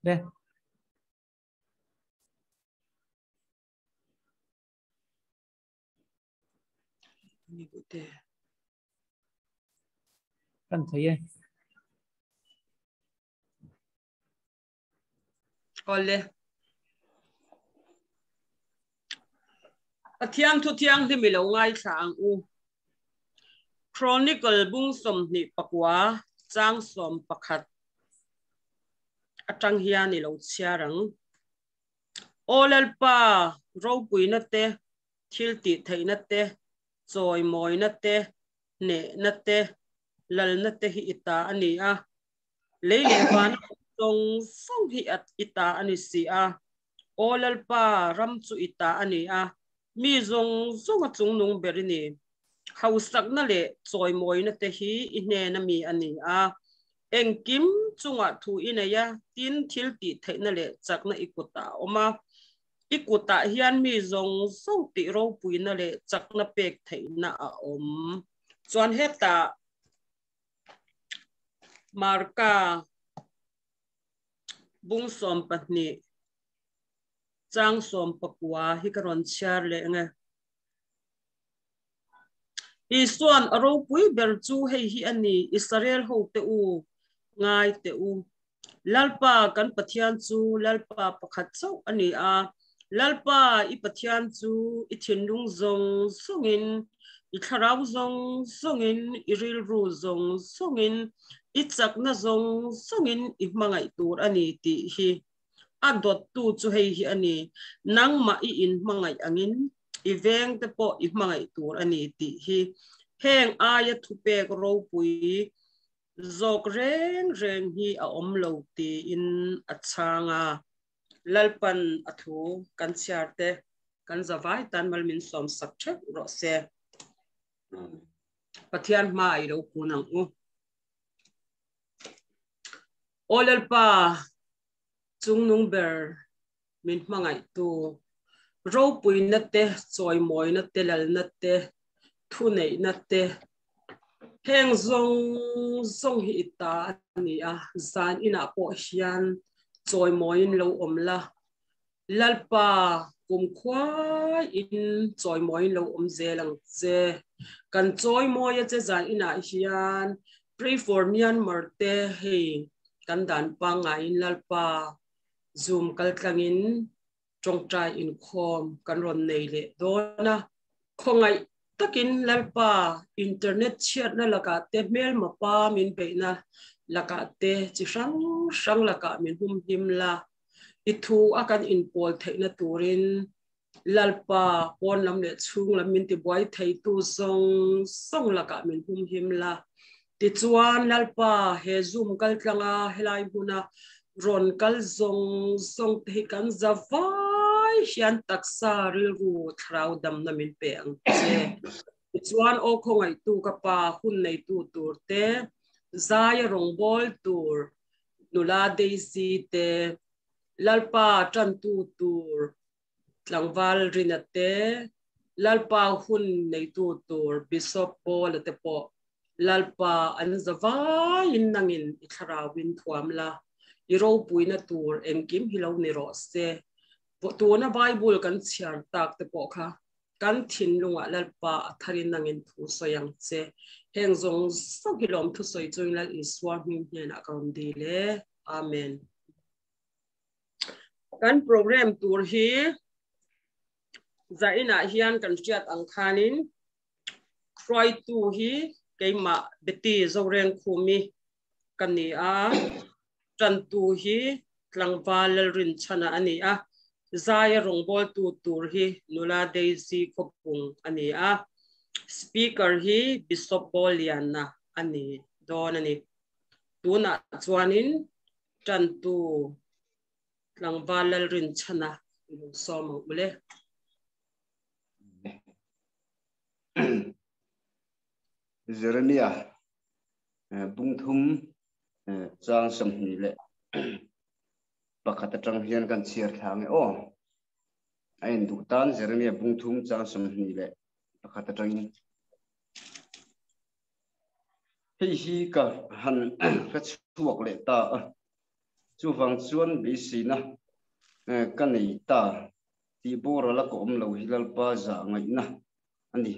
Le. Kan thei e. Ole. Pathian thu thianghlim i lo ngaithla ang u. Chronicle bung 24 chang 11 atang hian i lo chhiar ang. Aw Lalpa, ropuina te, thil tih theihna te, chawimawina te, hnehna te, lalna te hi i ta a ni a. Lei leh vana awm zawng zawng hi i ta a ni si a. Aw Lalpa, ram chu i ta a ni a, mi zawng zawnga chungnung ber i ni. Hausakna leh chawimawina te hi i hnena mi a ni a. Engkim chungah thu i nei a, tin thil tih theihna leh chakna i kutah a awm a. I kutah hian mi zawng zawng tih ropuina leh chakna pek theihna a awm. Chuan hetah Marka bung 12 chang 19 hi ka rawn chhiar leh ang e. Isuan a ropui ber chu hei hi a ni, Israel hote u, ngai teh u. Lalpa kan Pathian chu Lalpa pakhat chauh a ni a, Lalpa i Pathian chu i thinlung zawng zawngin, i thlarau zawng zawngin, i rilru zawng zawngin, i chakna zawng zawngin i hmangaih tur a ni tih hi. A dawttu chu hei hi a ni, nangmah i inhmangaih angin i vengte pawh i hmangaih tur a ni tih hi. Heng aia thupek ropui zawk reng reng hi a awm lo tiin a chhang a. Lalpan a thu kan chhiar te kan zavai tan mal min sawmsak theuh rawh se. Pathian hma i lo kun ang u. Aw Lalpa, chungnung ber min hmangaihtu, ropuina te, chawimawina te, lalna te, thuneihna te, heng zawng zawng hi i ta a ni a, zan inah pawh hian chawimawiin lo awm la, Lalpa kumkhuaiin chawimawiin lo awm zel ang che. Kan chawimawi a che zan inah hian Pray for Myanmar te hei kan dan pangngaiin Lalpa Zoom kaltlangin tawngtai inkhawm kan rawn nei leh dawn a. Khawngaih takin Lalpa internet chhiatna lakah te hmelma pa min beihna lakah te chi hrang hrang lakah min humhim la. I thu a kan inpawl theihna turin Lalpa pawn lam leh chhung lam min tibuai theitu zawng zawng lakah min humhim la. Tichuan Lalpa he Zoom kaltlanga helai hmuna rawn kal zawng zawng te hi kan za vai hian taksa rilru thlarau damna min pe ang che. Tichuan aw khawngaihtu ka pa hun neitu tur te, zaia rawngbâwl tur nula Daisy te, Lalpa ṭantu tur tlangval Rina te, Lalpa hun neitu tur Bishop Paula te pawh Lalpa an za vaiin nangin i thlarauin thuam la, i ropuina tur engkim hi lo ni rawh se. Tuna Bible kan chhiar tak te pawh kha kan thinlungah Lalpa a tharin nangin thu sawi ang che. Heng zawng zawng hi lawm thusawi chungin Lal Isua hming hnenah ka rawn dil e. Amen. Kan program tur hi zainah hian kan hriat ang khanin hruaitu hi keimah Betty Zorengkhumi ka ni a, tantu hi tlangval Lalrinchhana a ni a, zaia rawngbawltu tur hi nula Daisy Khawpung a ni a, speaker hi Bishop Bawlliana a ni dawn a ni. Tunah chuanin tantu tlangval Lalrinchhana i lo sawm ang u le. Jeremiah bung thum chang 21 atang hian kan chhiar thla nge aw. A in duh tan Jeremiah bung thum chang 21 atangin. Hei hi ka han hre chhuak leh ta a. Chu vang chuan beiseina ka nei ta tih boral a ka awm lo hi Lalpa zah ngaihna a ni.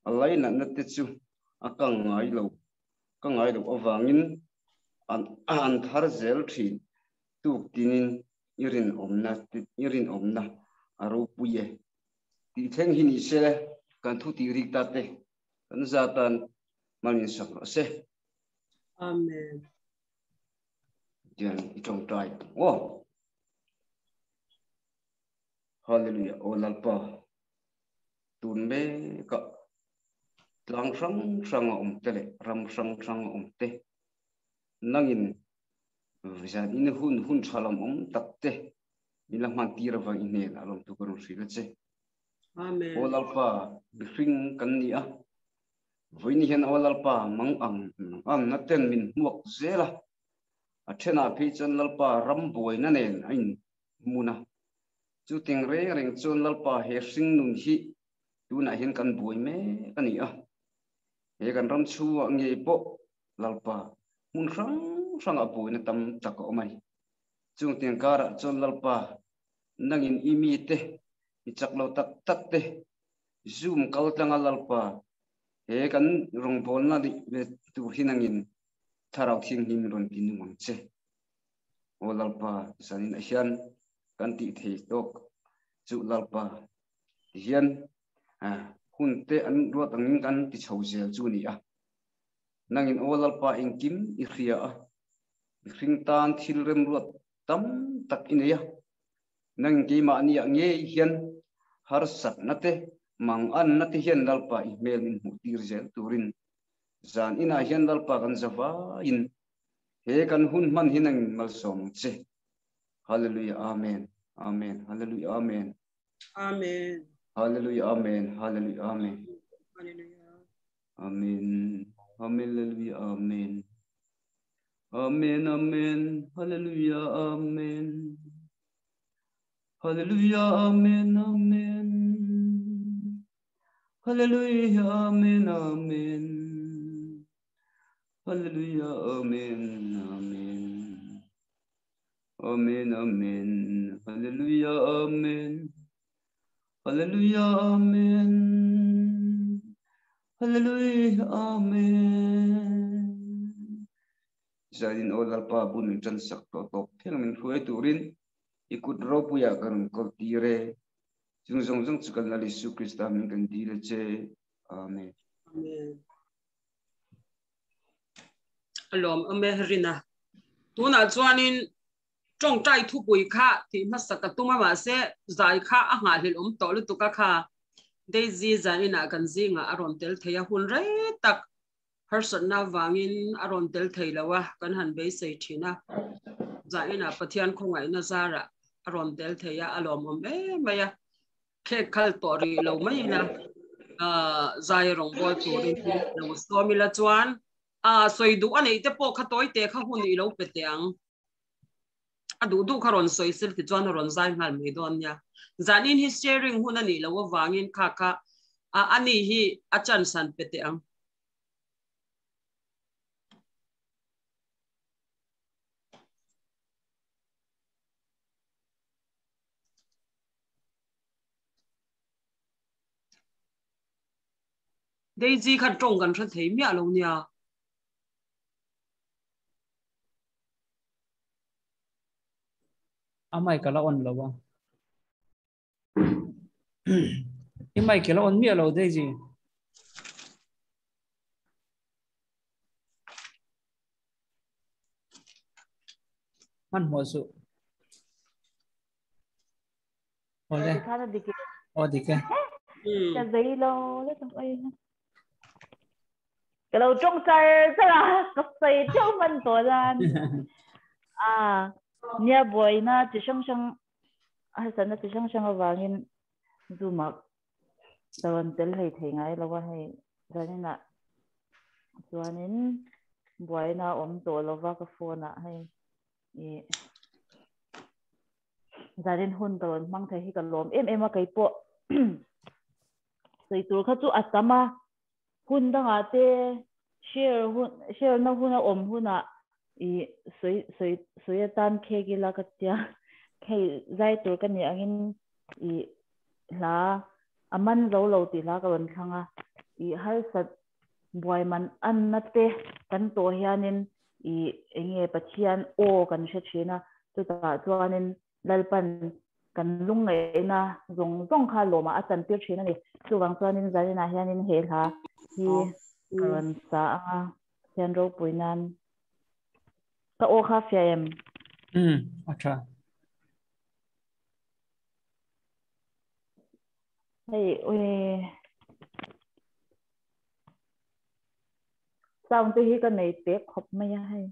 A lainatna te chu a kang ngai lo, ka ngai loh avangin an thar zel thin. Tuk tinin i rinawmna i rinawmna a ropui e. Tih thleng hi ni se kan thu tih rik ta te kan za tan mal in sak rawh se. Amen. Tian i tawngtai aw. Hallelujah aw Lalpa tun meka tlang hrang hrang a awm te leh ram hrang hrang a awm te nangin zan in hun hun tha lam awm tak te min la hman tir avang i hnen a lawm tu ka rawn hrilh a che. Amen. Aw Lalpa mihring kan ni a vawiin hian aw Lalpa mang ang ang na ten min hmuak zel a a thenah phei chuan Lalpa ram buaina nen a in hmun a chu ting reng reng chuan Lalpa he hring nun hi tunah hian kan buai mek a ni a he kan ram chhungah ngei pawh Lalpa hmun hrang hrang a buaina tam tak a awm a ni. Chung tiang karah chuan Lalpa nangin i mi te i chak lo tak tak te Zoom kal tlanga Lalpa he kan rawngbawlna tur hi nangin thlarau thianghlim rawn ti nung ang che. Aw Lalpa zanin ah hian kan tih thei tawk chu Lalpa ti hian hun te an ruat angin kan ti chho zel chu a ni a. Nangin aw Lalpa engkim i hria a, mihring tan thil remruat tam tak i nei a. Nangin keimahni ah ngei hian harsatna te, manganna te hian Lalpa i hmel min hmuh tir zel turin zan inah hian Lalpa kan za vaiin he kan hun hman hi nangin malsawm ang che. Hallelujah Amen Amen Hallelujah Amen Amen Hallelujah Amen Hallelujah Amen Hallelujah Amen Hallelujah Amen Amen Amen Hallelujah Amen Hallelujah Amen Amen Hallelujah Amen Amen Hallelujah Amen Amen Amen Amen Hallelujah Amen Hallelujah Amen Hallelujah Amen Zanin aw Lalpa bul min tan sak tawh tawp thleng min hruai turin i kut ropuia ka rawn kal tir e. Chung zawng zawng chu kan Lal Isu Krista hming kan dil a che. Amen. Amen. Alawm ame rina. Tunah chuanin tawngtai thupui kha tih hmasa ka tum a mahse zai kha a nghahhlelh awm tawh lutuk a kha Daisy zaninah kan zingah a rawn tel thei a hun rei tak harsatna vangin a rawn tel thei lo a kan han beisei thin a zaninah Pathian khawngaihna zarah a rawn tel thei a a lawmawm em mai a khek khal tawh rih lo mai ila zai rawngbawl turin lo sawm ila chuan a sawi duh a neih te pawh kha tawi te kha hun i lo pe teh ang. A duh duh kha rawn sawi sel ti chuan a rawn zai nghal mai dawn nia. Zanin hi sharing hun a nih loh avangin kha kha a ani hi a chance han pe teh ang. Daisy kha tawng kan hre thei miah lo nia. A mic a la on lo a. I mic a la on miah lo Daisy. Man hmuh suh. Ole. O dik e. Ka zei lo le tum oi. Ka lo tawng char char a ka sawi teuh hman tawh dan. A nia buaina chi hrang hrang harsatna chi hrang hrang avangin Zoom ah ka rawn tel hlei thei ngai lo a hei zaninah chuanin buaina a awm tawh lova ka phone ah hei i zanin hun ka rawn hmang thei hi ka lawm em em a keipawh sawi tur kha chu a tam a hun dangah te share hun share na hun a awm hunah. I sawi sawi sawi atan khek ila ka tia hei zai tur ka nih angin i hla a man zo lo tih hla ka rawn thlang a i harsat buai man anna te kan tawh hianin i enge Pathian aw kan hre thin a chutah chuanin Lalpan kan lungngaihna zawng zawng kha lawmah a chantir thin a ni. Chuvang chuanin zaninah hianin he hla hi ka rawn sa ang a, Pathian ropui nan ka aw kha fiah em? Umm, a tha. Hei, ui. Sound te hi ka nei pek khawp mai a hei.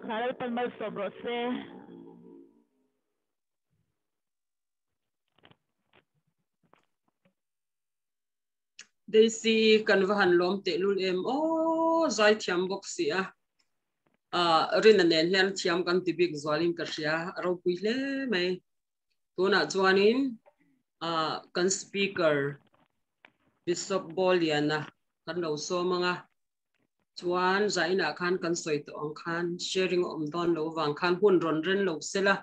Lalpan malsawm rawh se. Daisy kan va han lawm teh lul em aw zai thiam bawk si a rina nen hian thiam kan ti bik zualin ka hria a ropui hle mai tunah chuanin kan speaker Bishop Boliana kan lo sawm anga chuan zainah khan kan sawi tawh ang khan sharing a awm dawn lo vang khan hun rawn ren lo sela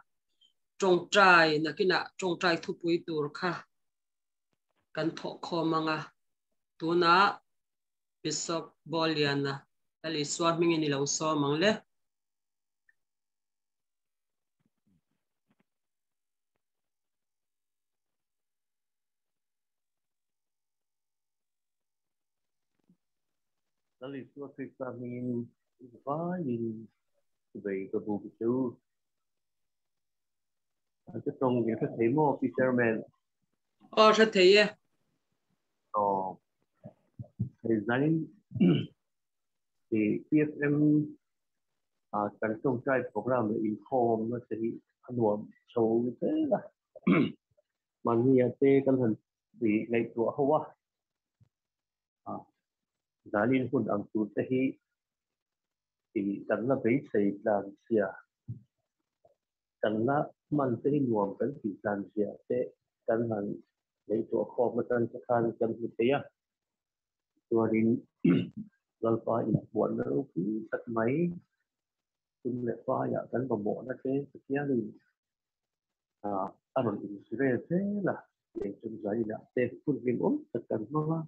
tawngtai nakinah tawngtai thupui tur kha kan thawh khawm anga tunah Bishop Boliana Lal Isua hmingin i lo sawm ang le. Lal Isua Krista hmingin vaiin vei ka buk chu. Ka tawng in hre thei maw Pi Chairman? Aw hre thei e. Aw. Hei zanin i PFM kan tawngtai program leh inkhawm nasa hi a nuam chho zel a. Mahnia te kan han ngaihtuah ho a. Zanin hun ang tur te hi kan la beisei tlan zia, kan la hman te hi nuam kan tih tlan zia te kan han ngaihtuah khawm atang te khan kan hmu thei a. Chuanin Lalpa inpuanna ropui tak mai tum leh paiah kan mamawhna te Pathianin a rawn inzirel zel a, lengchung zainah te hun hlimawm tak kan hmang a.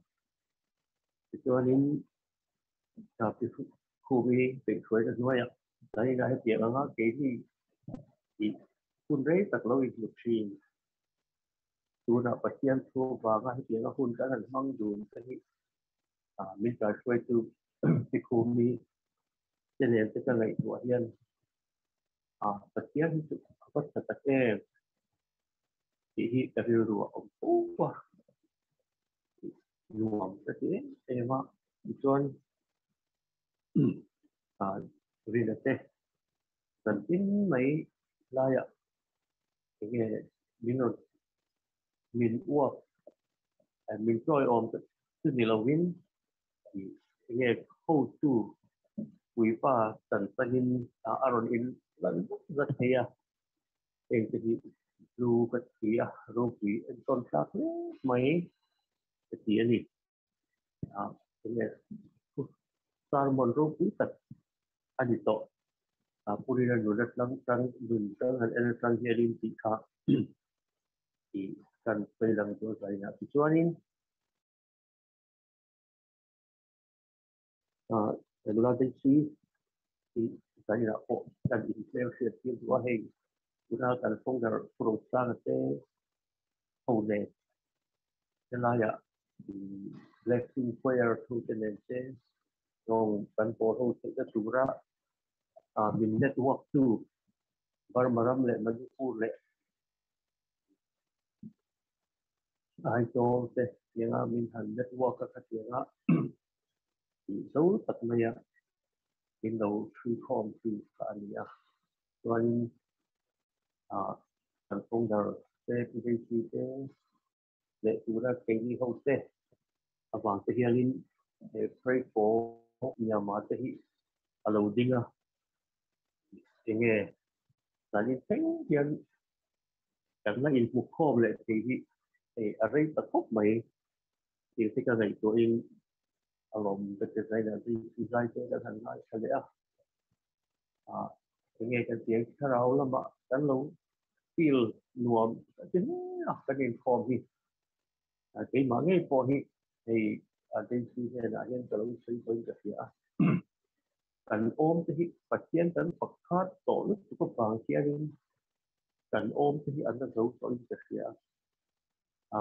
Tichuanin Pi Khumi peihhruaina hnuaiah zainah hetiang anga keini tih hun rei tak lo inhmu thin. Tunah Pathian thu vanga hetianga hun kan han hmang dun te hi min kaihruaitu Pi Khumi te nen te ka ngaihtuah hian Pathian hi chu a va tha tak em tih hi ka rilru a awm fo a, nuam ka ti em em a. Tichuan Rina te zan tin mai laiah enge min rawn min uap min chawiawm chu ni lovin enge hotu puipa chan panin a rawn in lan zat zat thei a, heng te hi lu ka thi a, ropui entawn thlak hle mai ka ti a ni. Enge sermon ropui tak a ni tawh. Purina nun atang tang nun tang han en atang hianin tih kha tih kan sawi lang tur zainah tichuanin nula Daisy tih zainah pawh kan inhmel hriat tir duh a, hei tuna kan founder Pu Rosanga te ho nen helaiah Blessing Choir thu te nen te rawng kan pawl ho theihna tura min network tu Burma ram leh Manipur leh Aizawl te tianga min han network a khatianga tih zo tak maia min lo hrui khawm tu kha a ni a. Chuanin kan founder te Pu Daisy te leh tura keini ho te avang te hianin he Pray for Myanmar te hi a lo ding a. Enge zanin thleng hian kan la inhmu khawm leh thei hi hei a rei ta khawp mai tih te ka ngaihtuahin a lawm ka ti zainah zai te kan han ngaithla leh a. Enge kan tih ang thlarau lamah kan lo feel nuam ka ti hle a kan inkhawm hi. Keimah ngei pawh hi hei Daisy hnenah hian ka lo sawi pawhin ka hria a. Kan awm te hi Pathian kan pakhat tawh lutuk avang hianin kan awm te hi an la zo tawhin ka hria a.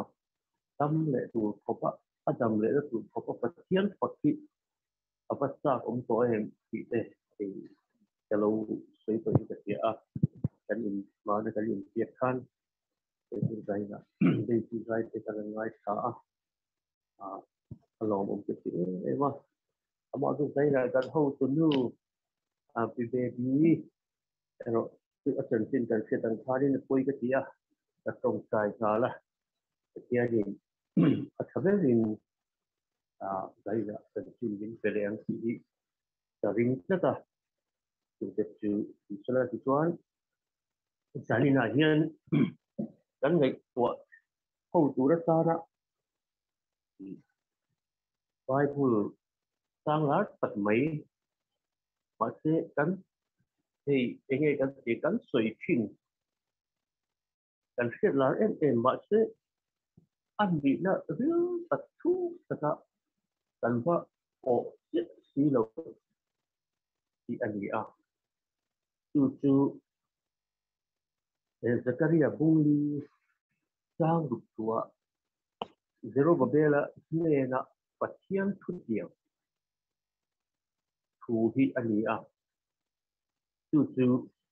Dam leh tur khawpa a dam lehna tur khawpa Pathian fak hi a va chak awm tawh em tih te hei ka lo sawi tawhin ka hria a. Kan in hmana kan inbiak khan hei zainah Daisy zai te ka la ngaithla a. A lawmawm ka ti em em a. Amah chu zainah kan hotu nu Pi Baby erawh chu a chanchin kan hriat ang khanin a pawi ka ti a, ka tawngtai nghal a. Pathianin a tha berin zainah chanchin min pe leh ang tih hi ka ring tlat a. Chungte chu tihsala tichuan zaninah hian kan ngaihtuah ho tur atana. Bible chang lar tak mai mahse kan hei enge kan tih kan sawi thin kan hriat lar em em mahse a nihna ril tak thu taka kan va pawh chiah si lo tih a ni a. Chu chu Zakaria Bungli chang ruk thuah Zerubabela hnena Pathian thutiang thu hi a ni a. Chu chu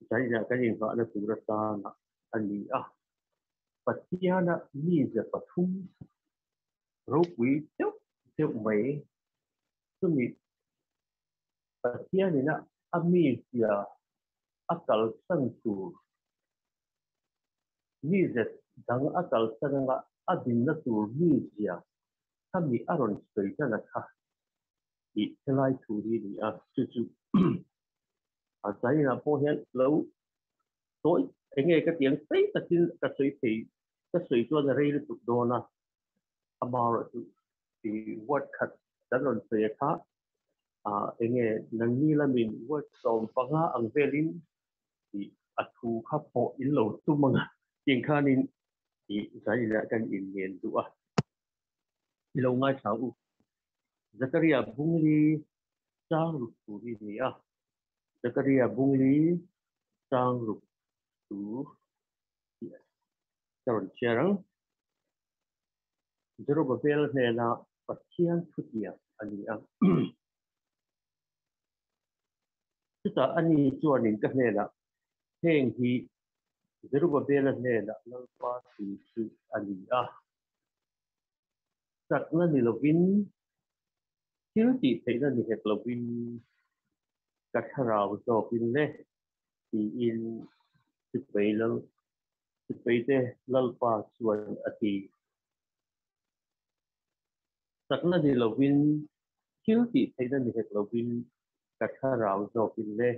zainah kan inghahna tur atana a ni a. Pathiana mize pathum ropui deuh deuh mai chumi Pathianina a mizia a kalsan tur mize dang a kalsan anga a dinna tur mizia khami a rawn sawi tan a kha tih helai thu hi a ni a. Chu chu a zainah pawh hian lo tawi enge ka tih ang sei takin ka sawi thei ka sawi chuan a rei lutuk dawn a, amaherawhchu i word khat kan rawn sawi a kha enge nangni lamin word 15 ang velin i a thu kha pawh in lo tum anga tiang khanin i zainah kan inngen duh a. I lo ngaithla u. Zakaria Bungli chang ruk thu hi a ni a. Zakaria Bungli chang ruk thu hi ka rawn chhiar ang. Zerubbabel hnena Pathian thutiang a ni a. Chutah ani chuanin ka hnenah, Heng hi Zerubbabela hnena Lalpa thu chu a ni a. Chakna ni lovin, thil tih theihna ni hek lovin ka thlarau zawkin le, tiin Sipai Lal Sipaite Lalpa chuan a ti. Chakna ni lovin, thil tih theihna ni hek lovin ka thlarau zawkin le,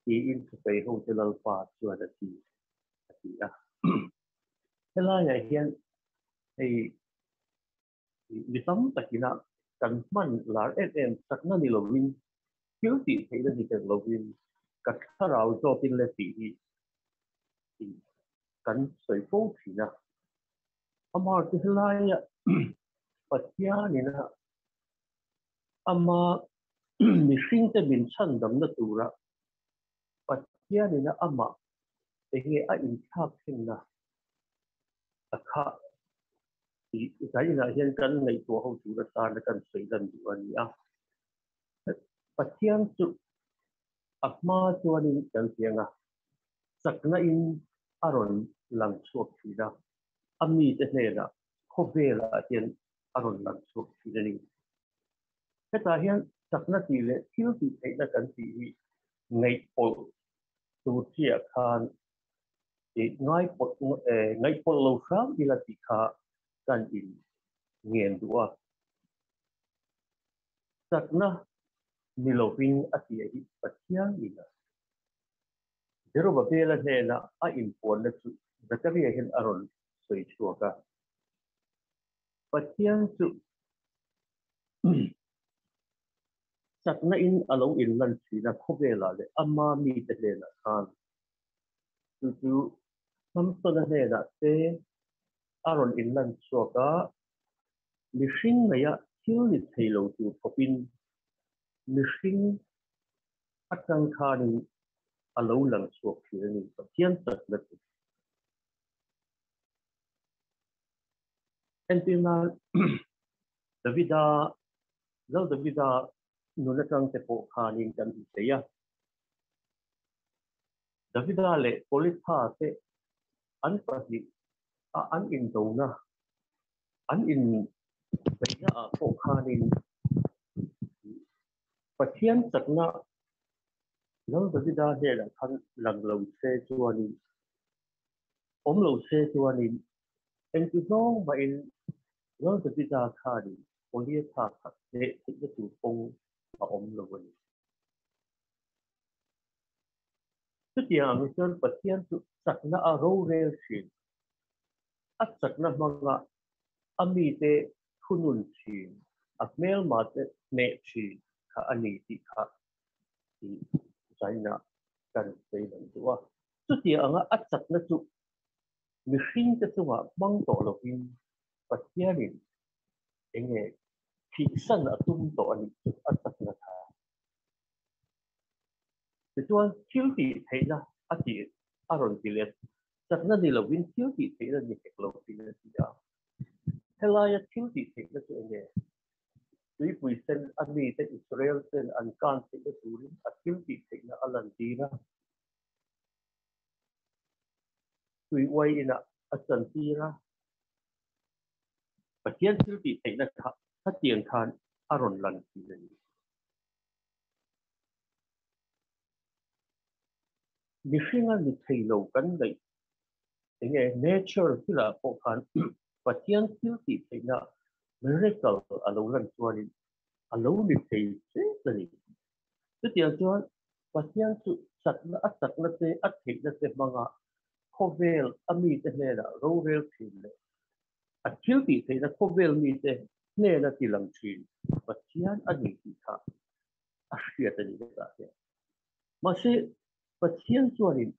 tiin Sipai hote Lalpa chuan a ti, a ti a. Helaiah hian hei mi tam takina kan hman lar em em chakna ni lovin thil tih theihna ni tel lovin ka thlarau zawkin le tih hi kan sawi fo thin a. Amaherawhchu helaia Pathianina ama mihringte min chhandamna tura Pathianina amah enge a inthlak thenna a kha tih zainah hian kan ngaihtuah ho tur atana kan sawi lan duh a ni a. Pathian chu a hma chuanin kan piang a, chakna in a rawn lang chhuak thin a, a mite hnenah khawvelah hian a rawn lang chhuak thin a ni. Hetah hian chakna tih leh thil tih theihna kan tih hi ngaihpawlh tur chiah khan ngaihpawlh lo hram ila tih kha kan in ngen duh a. Chakna ni lovin a tia hi Pathian ina Zerubabela hnena a inpuanna chu Zakaria hian a rawn sawi chhuak a. Pathian chu chakna in a lo inlan thin a khawvelah leh ama mite hnenah khan chu chu Samsona hnenah te a rawn inlan chhuak a, mihring ngaia thil ni thei lo tur khawpin mihring atang khanin a lo lang chhuak thin a ni Pathian chakna chu. Entirna Davida Lal Davida nun atang te pawh khanin kan hmu thei a. Davida leh Goliatha te an pahnih a an indona, an inbeihna ah pawh khanin Pathian chakna Lal Davida hnenah khan lang lo se chuanin, awm lo se chuanin engti zawng mahin Lal Davida khanin Goliatha kha hneh theihna tur kawng a awm lo a ni. Chutiang ang chuan Pathian chu chakna a rorel thin. A chakna hmanga a mite thunun thin. A hmelma te hneh thin kha a ni tih kha i zaina kan sawi lang duh a. Chutiang anga a chakna chu mihringte chungah hmang tawh lovin Pathianin enge thihsan a tum tawh a nih chu a chakna tha. Tichuan thil tih theihna a tih a rawn ti let. Chakna ni lovin thil tih theihna ni hek lo tiin a ti a. Helaia thil tih theihna chu enge? Tuipui sen a mite Israel ten an kan theihna turin a thil tih theihna a lantir a. Tui uai inah a chantir a. Pathian thil tih theihna kha khatiang khan a rawn lan thin a ni. Mihringa ni thei lo kan ngaih enge nature thilah pawh khan Pathian thil tih theihna miracle a lo lan chuanin a lo ni thei zet a ni. Chutiang chuan Pathian chu chakna a chakna te a theihna te hmanga khawvel a mite hnenah rorel thin leh a thil tih theihna khawvel mite hnena ti lang thin Pathian a ni tih kha a hriat a ni hetah hian. Mahse, Pathian chuanin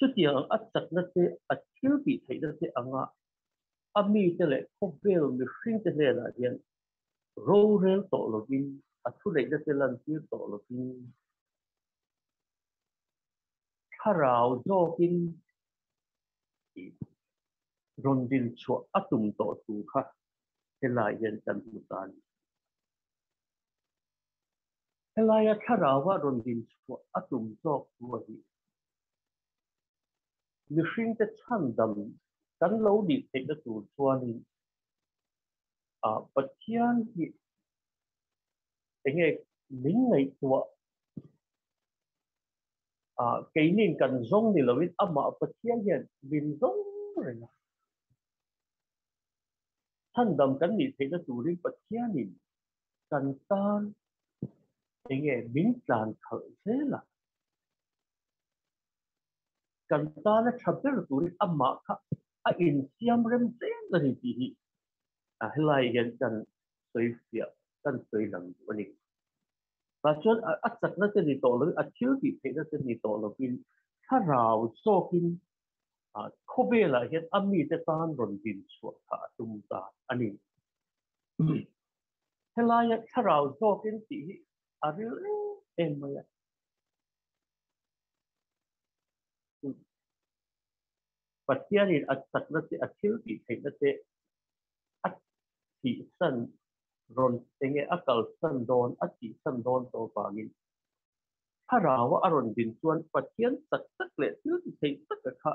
chutiang ang a chakna te, a thil tih theihna te anga a mite leh khawvel mihringte hnenah hian rorel tawh lovin, a thuneihna te lantir tawh lovin, thlarau zawkin rawn din chhuah a tum tawh thu kha helai hian kan hmu ta a ni. Helaia thlaraua rawn din chhuah a tum zawk thu a hi mihringte chhandam kan lo nih theihna tur chuanin Pathian hi enge min ngaihtuah keinin kan zawng ni loin amah Pathian hian min zawng reng a. Chhandam kan nih theihna turin Pathianin kan tan enge min tlan khalh zel a. Kan tana tha ber turin amah kha a insiam rem zel a ni tih hi helai hian kan sawi fiah, kan sawi lang duh a ni. Tah chuan a chakna te ni tawh lovin, a thil tih theihna te ni tawh lovin, thlarau zawkin khawvelah hian a mite tan rawn din chhuah kha a tum ta a ni. Helaia thlarau zawkin tih hi a ril em em mai a. Pathianin a chakna te, a thil tih theihna te a thihsan rawn enge a kalsan dawn, a thihsan dawn tawh vangin Thlaraua a rawn din chuan Pathian chak tak leh thil ti thei taka kha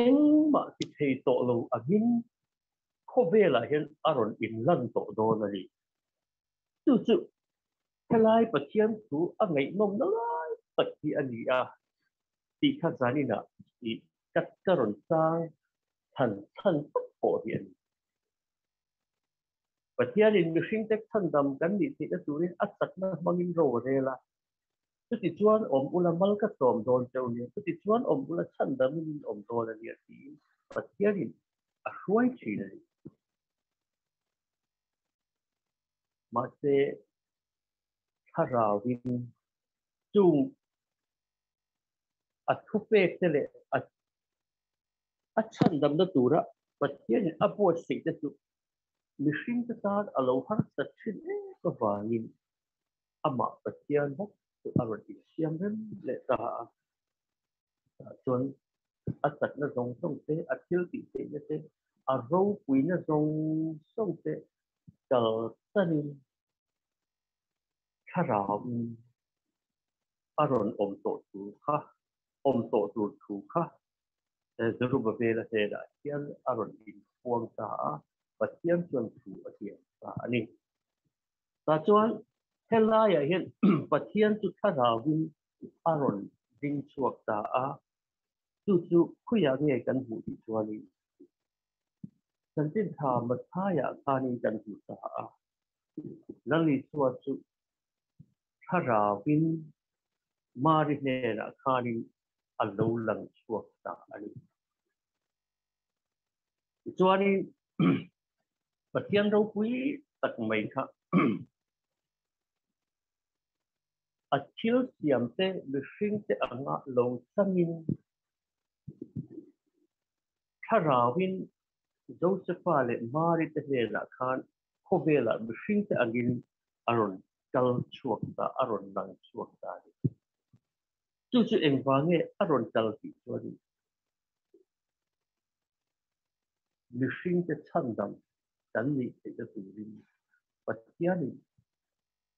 engmah ti thei tawh lo angin khawvelah hian a rawn inlan tawh dawn a ni. Chu chu helai Pathian thu a ngaihnawmna lai tak hi a ni a tih kha zaninah i ka ka rawn chang chhan chhan tak pawh hi a ni. Pathianin mihringte chhandam kan nih theihna turin a chakna hmangin ro a rel a. Chutichuan awm ula mal ka sawm dawn cheu nia, chutichuan awm ula chhandamin in awm dawn a nia tiin Pathianin a hruai thin a ni. Mahse, thlarauin chung a thupekte leh a a chhandamna tura Pathianin a buatsaihte chu mihringte tan a lo harsat thin em avangin amah Pathian bawk chu a rawn insiam rem leh ta a. Tah chuan a chakna zawng zawng te, a thil tih theihna te, a ropuina zawng zawng te kalsanin thlarauin a rawn awm tawh tur kha, awm tawh tur thu kha Zerubbabel-a hnenah hian a rawn inpuang ta a, Pathian chuan thu a tiam ta a ni. Tah chuan helaiah hian Pathian chu thlarauin a rawn ding chhuak ta a, chu chu khuiah nge kan hmuh tih chuanin Chanchin Tha Matthaiah khanin kan hmu ta a, Lal Isua chu thlarauin Mari hnenah khanin a lo lang chhuak ta a ni. Tichuanin. Pathian ropui tak mai kha a thil siam te mihring te anga lo changin thlarauin Josepha leh Mari te hnenah khan khawvelah mihring te angin a rawn kal chhuak ta, a rawn lang chhuak ta a ni. Chu chu engvang nge a rawn kal tih chuan mihringte chhandam kan nih theihna turin Pathianin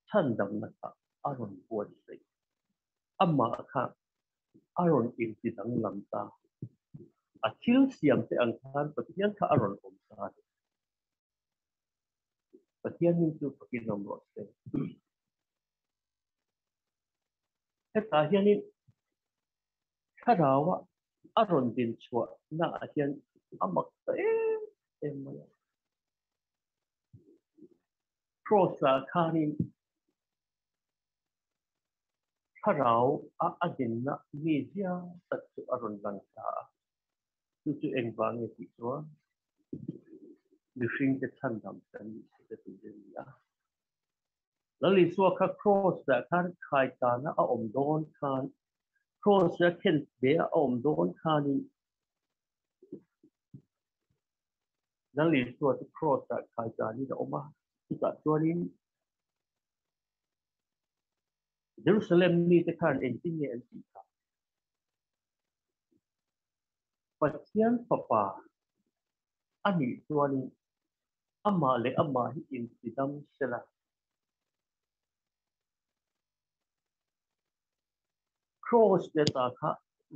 chhandamna kha a rawn buatsaih. Amah kha a rawn intidanglam ta. A thil siamte ang khan Pathian kha a rawn awm ta a ni. Pathian hming chu fakin awm rawh se. Hetah hianin Thlaraua a rawn din chhuah naah hian a mak ta em em mai a. Cross-ah khanin Thlarau a a dinna mi zia tak chu a rawn lang ta a. Chu chu engvang nge tih chuan mihringte chhandam kan nih theihna tur a ni a. Lal Isua kha Cross-ah khan khai tana a awm dawn khan, Cross-a khen ve a awm dawn khanin Lal Isua chu Cross-ah khai tanin a awm a, chutah chuanin Jerusalem mite khan engtin nge an tih kha? Pathian Fapa a nih chuanin amah leh amah hi intidam sela. Cross te ta kha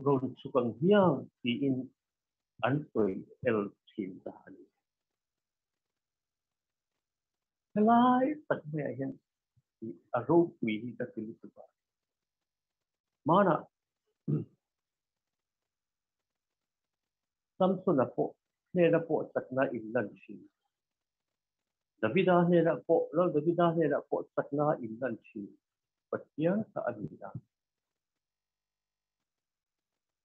rawn chhuk ang hiang tiin an sawi el thin ta a ni. Helai tak maiah hian a ropui hi ka ti lutuk a. Hmanah Samsona pawh hnena pawh chakna in lan thin. Davida hnenah pawh, Lal Davida hnenah pawh chakna in lan thin Pathian kha a ni a.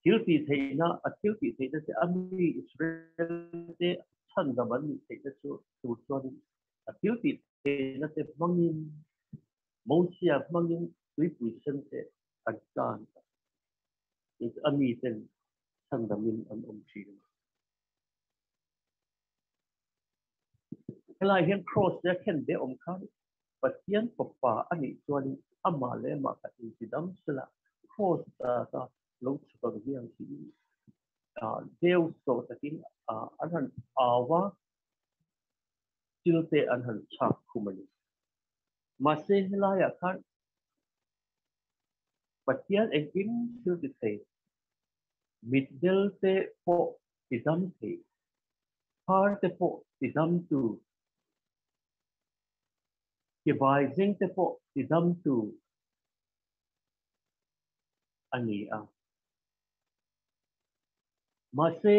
Thil tih theihna, a thil tih theihna che a mi Israel te chhandam an nih theihna chu tur chuanin a thil tih theihna te hmangin Mosia hmangin tuipui sen te an tan a. A mi ten chhandamin an awm thin a. Helai hian Cross leh a khen ve awm khan Pathian Fapa a nih chuanin amah leh amah kha intidam sela Cross ta lo chhuk ang hian tiin deu sawh takin an han au a, thil te an han chhak khum a ni. Mahse helaiah khan Pathian engkim thil ti thei, mitdel te pawh ti dam thei, phar te pawh ti dam tu, kebai zeng te pawh ti dam tu a ni a. Mahse,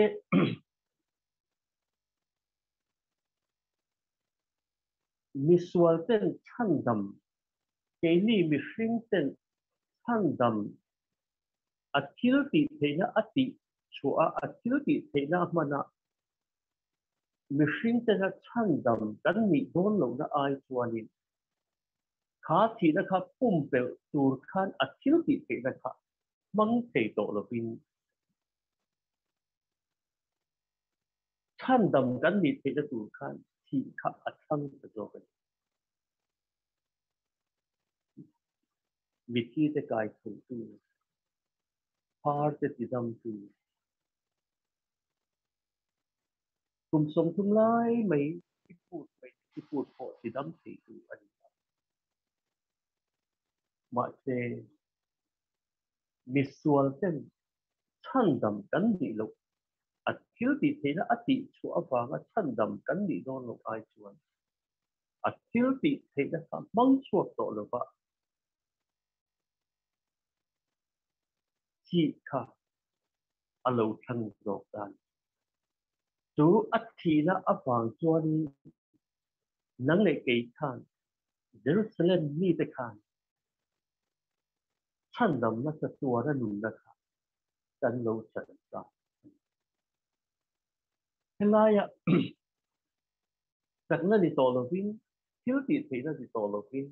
misual ten chhandam Keini mihring ten chhandam a thil tih theihna a tih chhuah a, a thil tih theihna a hman a, mihring tena chhandam kan nih dawn lohna ai chuanin kha thihna kha pumpelh tur khan a thil tih theihna kha hmang thei tawh lovin chhandam kan nih theihna tur khan thih kha a thlang ta zawk a ni. Mithi te kai tho tu, phar te tidam tu, kum 30 lai mai i phut mai i phut pawh tidam thei tu a ni a. Mahse, misual ten chhandam kan nih loh, a thil tih theihna a tih chhuah avanga chhandam kan nih dawn loh ai chuan a thil tih theihna kha hmang chhuak tawh lova thih kha a lo thlang zawk ta a ni. Chu a thihna avang chuanin nang leh kei khan Jerusalem mite khan chhandamna chatuara nunna kha kan lo chan ta a ni. Helaia. Chakna ni tawh lovin, thil tih theihna ni tawh lovin,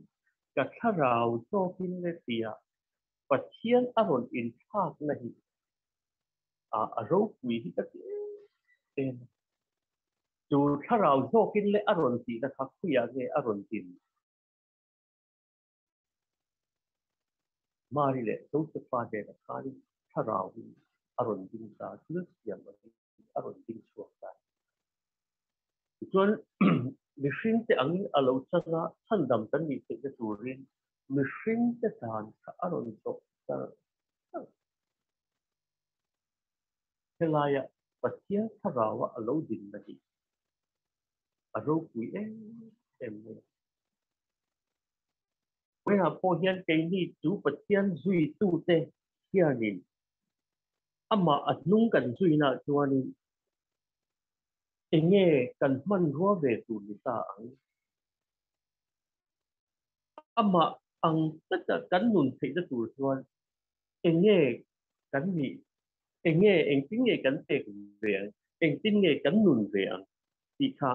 ka thlarau zawkin le tia Pathian a rawn inthlakna hi a ropui hi ka ti em em a. Chu thlarau zawkin le a rawn tihna kha khawiah nge a rawn din? Mari leh Josefa hnenah khanin thlarauin a rawn ding ta, thil siam angin a rawn ding chhuak ta. Tichuan, mihringte angin a lo chan a, chhandam kan nih theihna turin mihringte dan kha a rawn zawh char char. Helaia Pathian thlaraua a lo dinna hi a ropui em em mai a. Vawiinah pawh hian keini chu Pathian zuitute hianin amah a hnung kan zuinah chuanin enge kan hmanrua ve tur ni ta ang? Amah ang taka kan nun theihna tur chuan enge kan nih, enge engtin nge kan pek ve ang, engtin nge kan nun ve ang tih kha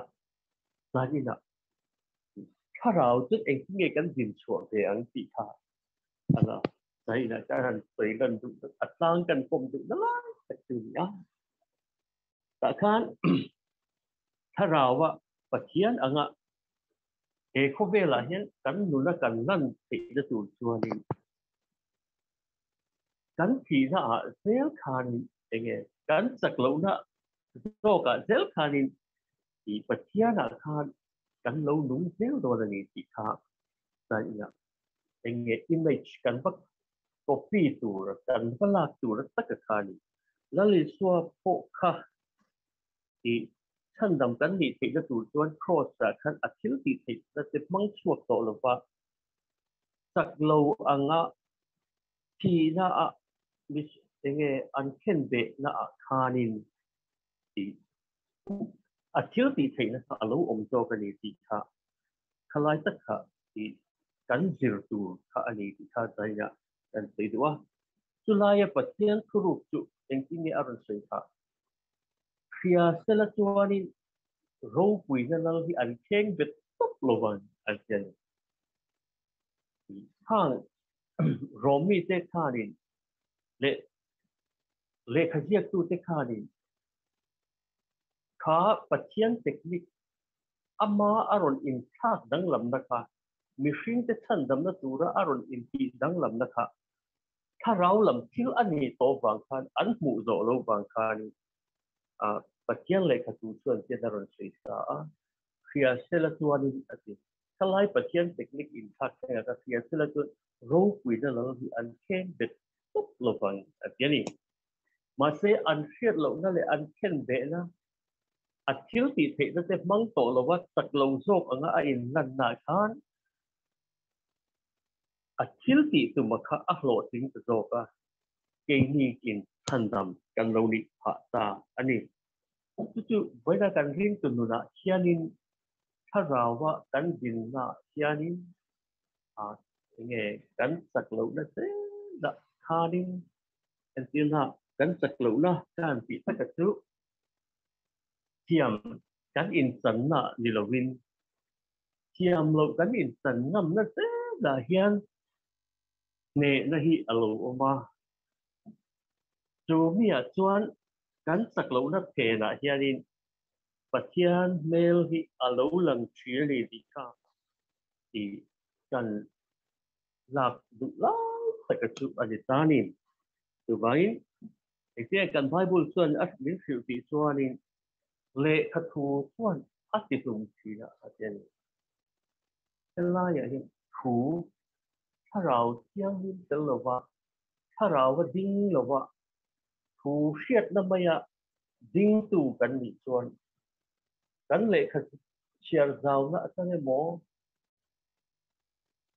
zaninah Thlarau chu engtin nge kan din chhuah ve ang tih kha a la zainah chuan han sawi lan duh a tlang kan pawm duh na lai tak chu a ni a. Tah khan Thlaraua Pathian anga he khawvelah hian kan nuna kan lan theihna tur chuanin kan thihna ah zel khanin enge kan chak lohna zawkah zel khanin I Pathianah khan kan lo nung zel dawn a ni tih kha zainah eng nge image kan va copy tur kan va lak tur taka kha a ni. Lal Isua pawh kha i chhandam kan nih theihna tur chuan cross ah khan a thil tih theihna te hmang chhuak tawh lova chak lo anga thihna ah eng nge an khenbehna ah khanin tih a thil tih theihna kha a lo awm zawk a ni tih kha khalai tak kha tih kan zir tur kha a ni tih kha zainah kan sawi duh a. Chulaia Pathian thuruk chu engtin nge a rawn sawi phah? Hria sela chuanin ropuina lal hi an thleng bet tawp lovang an ti a ni. Khang Rom mite khanin leh Lehkha ziaktute khanin kha Pathian technique ama a rawn inthlak danglamna kha, mihringte chhandamna tura a rawn intih danglamna kha thlarau lam thil a ni tawh vang khan an hmuh zawh lo vang khanin Pathian lehkhatu chuan chian a rawn sawi sa a, hria sela chuanin a ti. Thalai Pathian technique inthlak thlengah ka hria sela chuan ropuina lal hi an khen bet tawp lovang a ti a ni. Mahse, an hriat lohna leh an khen behna, a thil tih theihna te hmang tawh lova chak lo zawk anga a inlanna khan a thil tih tuma kha a hlawhtling ta zawk a, keini in chhandam kan lo nih phah ta a ni. Chu chu vawiina kan ringtu nunah hianin Thlaraua kan dinnaah hianin enge kan chak lohna zel ah khanin entirna kan chak lohna kan tih taka chu thiam kan inchanna ni lovin thiam loh kan inchan ngamna zel ah hian hnehna hi a lo awm a. Chu miah chuan kan chak lohna phenah hianin Pathian hmel hi a lo lang ṭhin a ni tih kha i kan lak duh lai taka chu a ni ta ni. Chuvangin, engtin nge kan Bible chuan a min hrilh tih chuanin lehkha thu chuan a ti hlum ṭhin a a ti a ni. Helaiah hian thu thlarau thianghlim tel lova, thlarau a ding lova, thu hriatna maia dingtu kan nih chuan kan lehkha chhiar zauna atang emaw,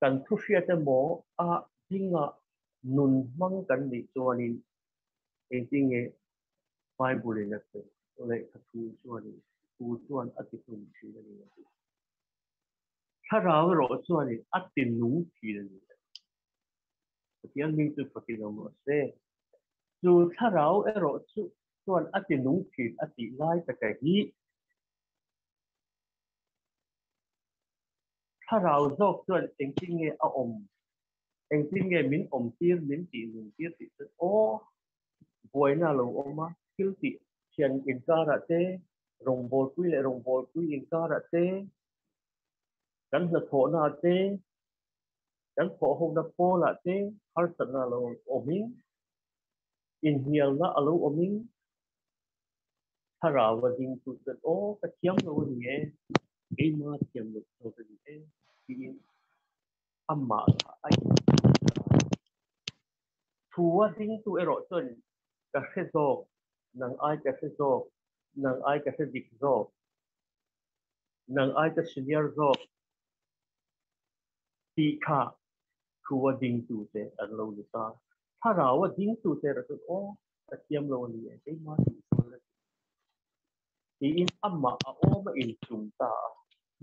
kan thu hriat emaw a dinga nun hmang kan nih chuanin engtin nge Bible in a sawi? Lehkha thu chuanin thu chuan a ti hlum thin a ni a ti. Thlarau erawh chuanin a ti nung thin a ni a ti. Pathian hming chu fakin awm rawh se. Chu thlarau erawh chu chuan a ti nung thin a tih lai taka hi. Thlarau zawk chuan engtin nge a awm, engtin nge min awm tir, min tih nun tir tih chu aw, buaina a lo awm a, thil tih thian inkarah te, rawngbawlpui leh rawngbawlpui inkarah te, kan hnathawhnaah te, kan thawhhona pawlah te harsatna a lo awmin, inhnialna a lo awmin, Thlarau a ding tu chuan aw ka thiam lo a ni e, keimah thiam loh zawk a ni e tiin amah kha a inhnial ta a. Thu a ding tu erawh chuan ka hre zawk, nang ai ka hre zawk, nang ai ka hre dik zawk, nang ai ka senior zawk tih kha thu a ding tu te an lo ni ta. Thlarau a ding tu te erawh chuan aw ka thiam lo a ni e, keimah tih sual a ni tiin amah a awm a inchum ta a,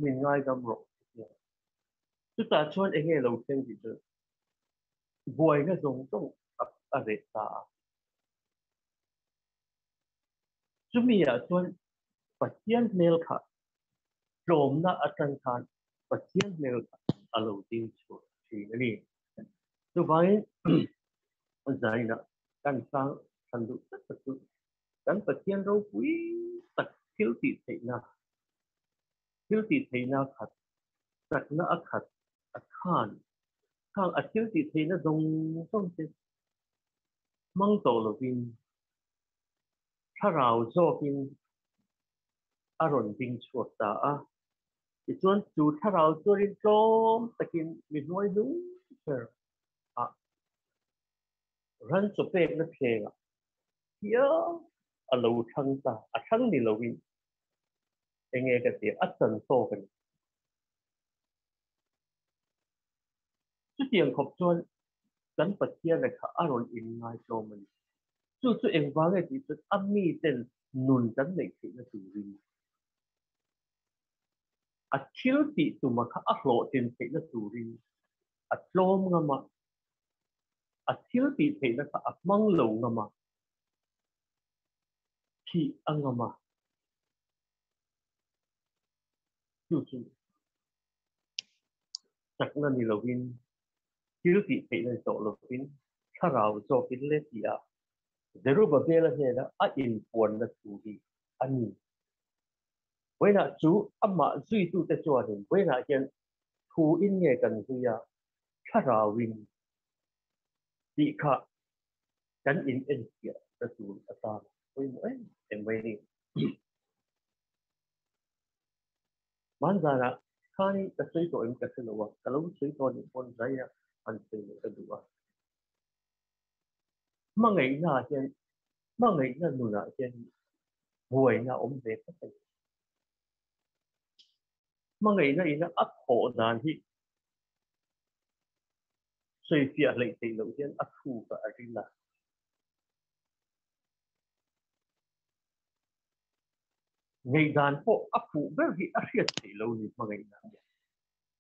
min ngaidam rawh a ti a. Chutah chuan eng nge lo thleng tih chu buaina zawng zawng a reh ta a. Chumi ah chuan Pathian hmel kha tlawmna atang khan Pathian hmel kha a lo ding chhuak thin a ni. Chuvangin zainah kan sang than duh tak tak chu kan Pathian ropui tak thil tih theihna, thil tih theihna khat, chakna a khat a khan, khang a thil tih theihna zawng zawng te hmang tawh lovin thlarau zawkin a rawn ding chhuak ta a. Tichuan chu thlarau chuanin tlawm takin mi hnuai hnung ber ah ran chaw pekna thlengah hial a lo thlang ta, a thlang ni loin enge ka ti a chan tawk a ni. Chutiang khawp chuan kan Pathiana kha a rawn inngai tlawm a ni. Chu chu engvang nge tih chuan a miten nun kan neih theihna turin a thil tih tuma kha a hlawhtlin theihna turin a tlawm ngam a, a thil tih theihna kha a hmang lo ngam a, thih a ngam a. Chu chu chakna ni lovin, thil tih theihna ni tawh lovin, thlarau zawkin le ti a Zerubbabel-a hnena a inpuanna thu hi a ni. Vawiinah chu amah zuitute chuanin vawiinah hian thu in nge kan zui a, thlarauin tih kha kan in enfiah ta tur atan pawimawh em em mai a ni. Hmanzanah khanin ka sawi tawh em ka hre lo a, ka lo sawi tawh anih pawn zaia han sawi leh ka duh a. Hmangaihna ah hian, hmangaihna nunah hian buaina a awm ve tlat a ni. Hmangaihna ina a thawh dan hi sawifiah hleih theih loh hian a thuk a, a ril a. Ngaihdan pawh a fuh ber hi a hriat theih lo ni hmangaihna hian.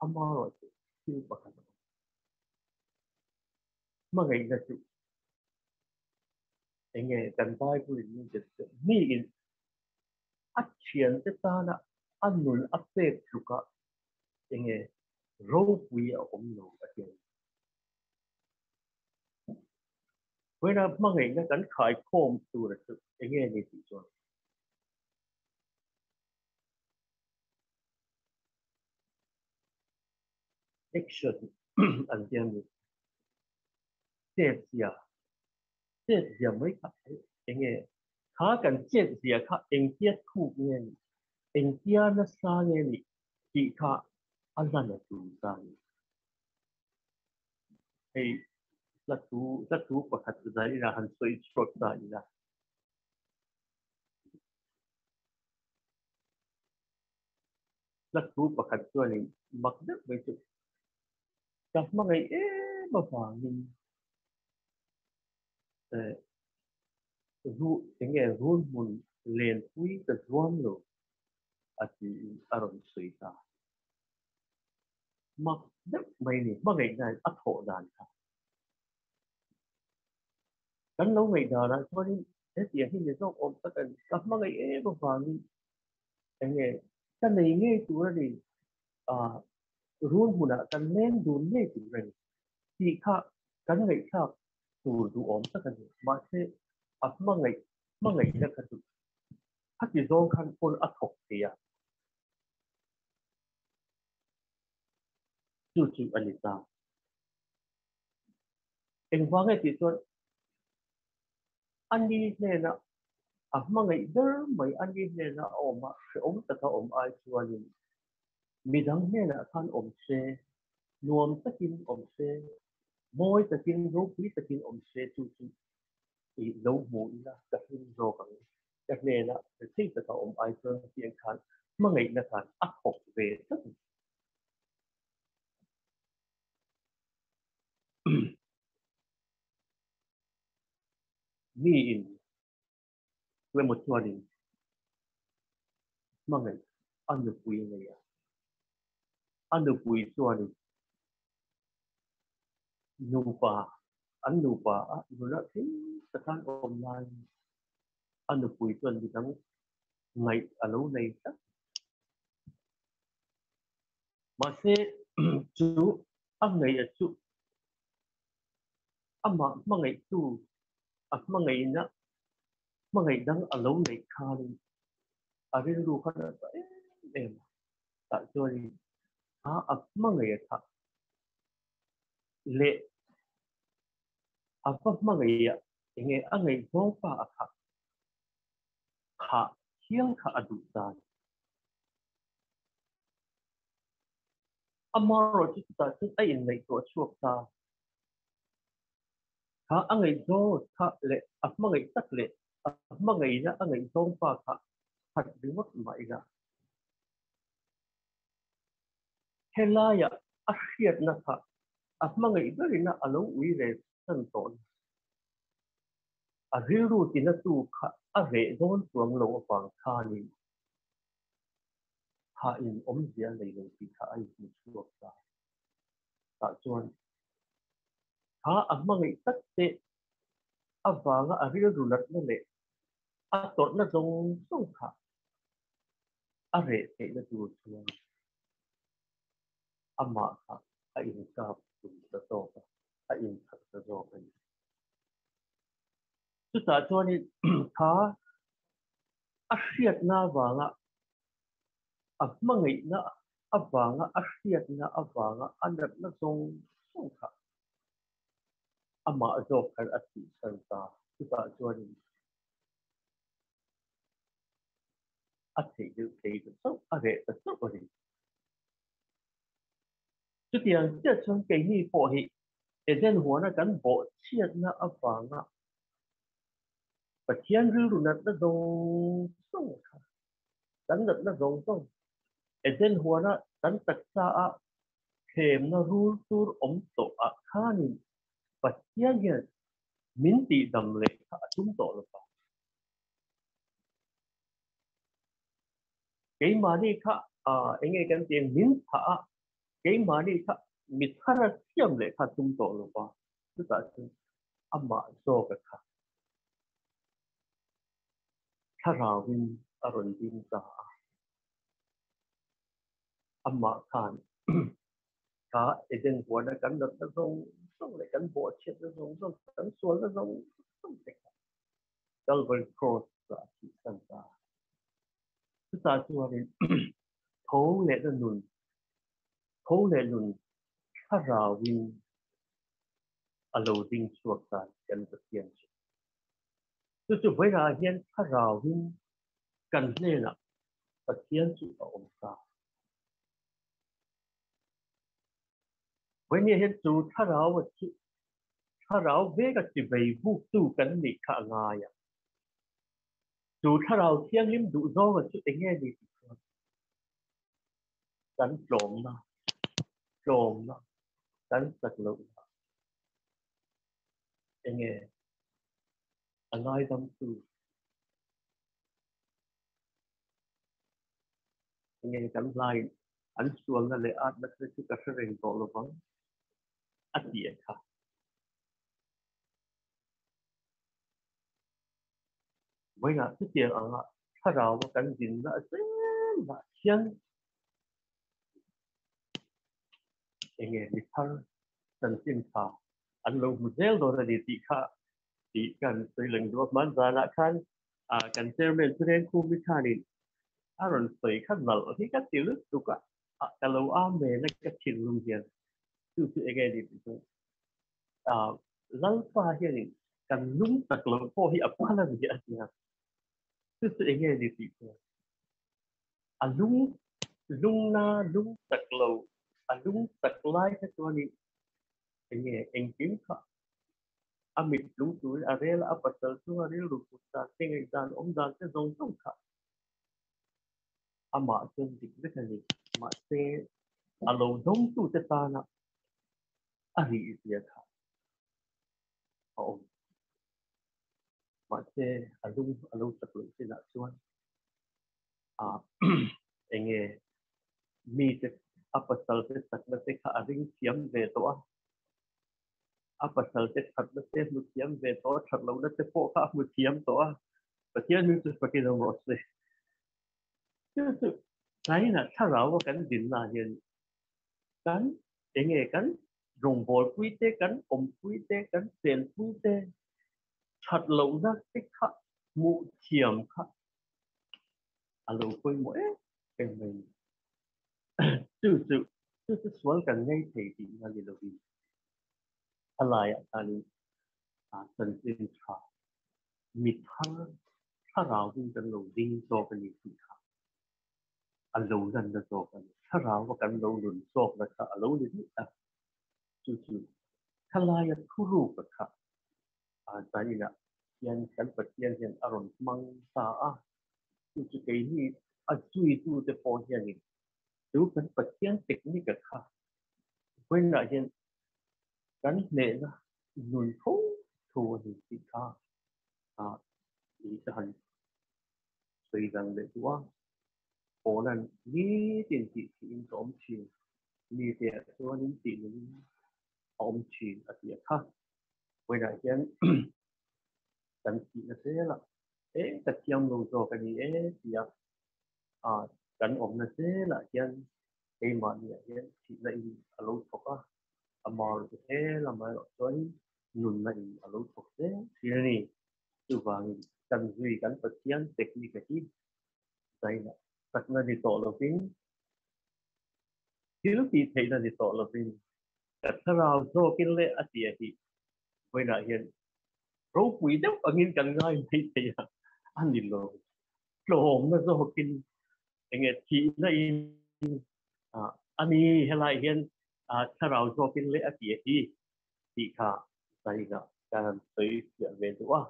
Amaherawhchu thil pakhat a awm. Hmangaihna chu enge kan Bible in min zirtir chu miin a thiante tana a nun a pek tluka enge ropui a awm lo a ti a ni. Vawiina hmangaihna kan khaikhawm tura chu enge ni tih chuan action an ti a ni. Chet zia, chet zia mai kha enge kha kan chet zia kha engtia thuk nge ni, engtia nasa nge ni tih kha a lan a tul ta a ni. Hei hla thu hla thu pakhat zai ila han sawi chhuak ta ila. Hla thu pakhat chuanin mak deuh mai chu ka hmangaih em avangin eh ru enge runhmun lenpui ka zuam lo a tiin a rawn sawi ta. Mak deuh mai ni, hmangaihna in a thawh dan kha. Kan lo ngaih danah chuanin hetiang hi ni zawk awm tak a ni. Ka hmangaih em avangin enge ka nei ngei tur a ni. Ah. Run hmunah kan leng dun ngei tur a ni tih kha kan ngaihthlak tur duhawm tak a ni. Mahse, a hmangaih hmangaihna kha chu khati zawng khan pawn a thawk thei a. Chu chu a ni ta. Engvang nge tih chuan a ni hnena a hmangaih ber mai a ni hnena a awm a, hrehawm taka awm ai chuanin midang hnenah khan awm se, nuam takin awm se, mawi takin, ropui takin awm se chu chu i lo hmu ila ka hlim zawk ang. Ka hnena rethei taka awm ai chuan hetiang khan hmangaihna khan a thawk ve tlat a ni. Mi in tuemaw chuanin hmangaih a nupui a nei a, a nupui chuanin nupa an nupa a nula thil takhan awm laiin a nupui chuan midang ngaih a lo nei tlat. Mahse chu a ngaih a chu amah hmangaihtu a hmangaihna hmangaih dang a lo neih khanin a rilru khan a ta em em a. Tah chuanin kha a hmangaih a thah leh a va hmangaih a enge a ngaihzawng pa a thah thah hial kha a duh dan. Amaherawh chu chutah chuan a inngaihtuah chhuak ta. Kha a ngaihzawng kha leh a hmangaih tak leh a hmangaihna a ngaihzawng pa kha that ringawt mah ila. Helaia a hriatna kha a hmangaih berina a lo ui ve san tawh na. A rilru tinatu kha a reh dawn chuang lo avang khanin Thah in awmzia nei lo tih kha a inhmu chhuak ta. Tah chuan kha a hmangaih tak te avanga a rilru natna leh a tawrhna zawng zawng kha a reh theihna tur chuan amah kha a inkap tum ta zawk a, a inthat ta zawk a ni. Chutah chuanin kha a hriatna avanga a hmangaihna avanga a hriatna avanga a natna zawng zawng kha amah zawk khan a tihsan ta. Chutah chuanin a theih deuh thei ta chauh, a reh ta chauh a ni. Chutiang chiah chuan keini pawh hi Eden huana kan bawhchhiatna avanga Pathian rilru natna zawng zawng kha, kan natna zawng zawng, Eden huana kan taksa a thlemna rul tur awm tawh ah khanin Pathian hian min tihdam leh kha a tum tawh lo va. Keimahni kha enge kan tih ang min thah a, keimahni kha mi thar a siam leh kha a tum tawh lo va, chutah chuan amah zawk a kha thlarauin a rawn ding ta a. Amah khan kha Eden huana kan natna zawng zawng leh kan bawhchhiatna zawng zawng, kan sualna zawng zawng te kha Calvary Cross ah a thihsan ta. Chutah chuanin tho lehna nun, tho leh nun thlarauin a lo ding chhuak ta kan Pathian chu. Chu chu vawilah hian thlarauin kan hnenah Pathian chu a awm ta. Vawinia hian chu thlarau chu thlarau veka chivei buktu kan nih kha a ngai a. Chu thlarau thianghlim duh zawnga chu enge ni tih chuan kan tlawmna, tlawmna kan chak lohna enge a ngaidamtu enge kan hlain an sualna leh atna te chu ka hre reng tawh lovang a ti a kha. Vawiinah chutiang anga thlarau a kan dinna a zel lah hian. Enge mi thar chanchin tha an lo hmu zel dawn a ni tih kha tih kan sawi leng duh a. Hman zanah khan kan chairman Chureng Khumi khanin a rawn sawi kha nalh hi ka ti lutuk a, ka lo amen a ka thinlung hian chu chu enge ni tih chu Lalpa hianin kan lung tak lo pawh hi a phal a ni a ti a, chu chu enge ni tih chu a lung lungna lung tak lo a lung tak lai kha chuanin enge engkim kha a mit lung turin a rel a, a pasal chu a rilru put dan te ngaihdan awm dan te zawng zawng kha amah chuan dik vek a ni. Mahse a lo dawngtute tana a rih zia kha a awm. Mahse a lung a lo chak loh chinah chuan a enge mite a pasal te chakna te kha a ring thiam ve tawh a, a pasal te thatna te hmu thiam ve tawh a, that lohna te pawh kha a hmu thiam tawh a, Pathian hming chu fakin awm rawh se. Chu chu tlainah thlarau a kan dinna hian kan enge kan rawngbawlpui te, kan awmpui te, kan chenpui te that lohna te kha hmuh thiam kha a lo pawimawh em em mai ni. Chu chu chu chu sual kan ngei thei tihna ni lovin a laiah khanin a chanchin tha mi thar thlarauin kan lo ding zawk a ni tih kha a lo lanna zawk a ni. Thlarau a kan lo nun zawkna kha a lo ni daih a, chu chu thlalaia thuruk a kha zaninah hian kan Pathian hian a rawn hmang ta a, chu chu keini a zuitute pawh hianin chu kan Pathian technique a kha vawiinah hian kan hnehna nun tho tho a ni tih kha i ka han sawi dang leh duh a, Paula'n nitin tih thihin ka awm thin, mite ah chuanin tih nungin a awm thin a ti a kha. Vawiinah hian kan thihna zelah e ka thiam lo zawk a ni e tia kan awmna zelah hian keimahniah hian thihna in a lo thawk a, amah erawh chu he lamah erawh chuanin nunna in a lo thawk zel thin a ni. Chuvangin kan zui kan Pathian technique hi zaina chakna ni tawh lovin, thil tih theihna ni tawh lovin, ka thlarau zawkin leh a tia hi vawiinah hian ropui deuh angin kan ngai mai thei a, a ni lo. Tlawmna zawkin enge thihna in a ni helai hian thlarau zawkin leh a tia hi tih kha zaina kan sawi fiah ve duh a.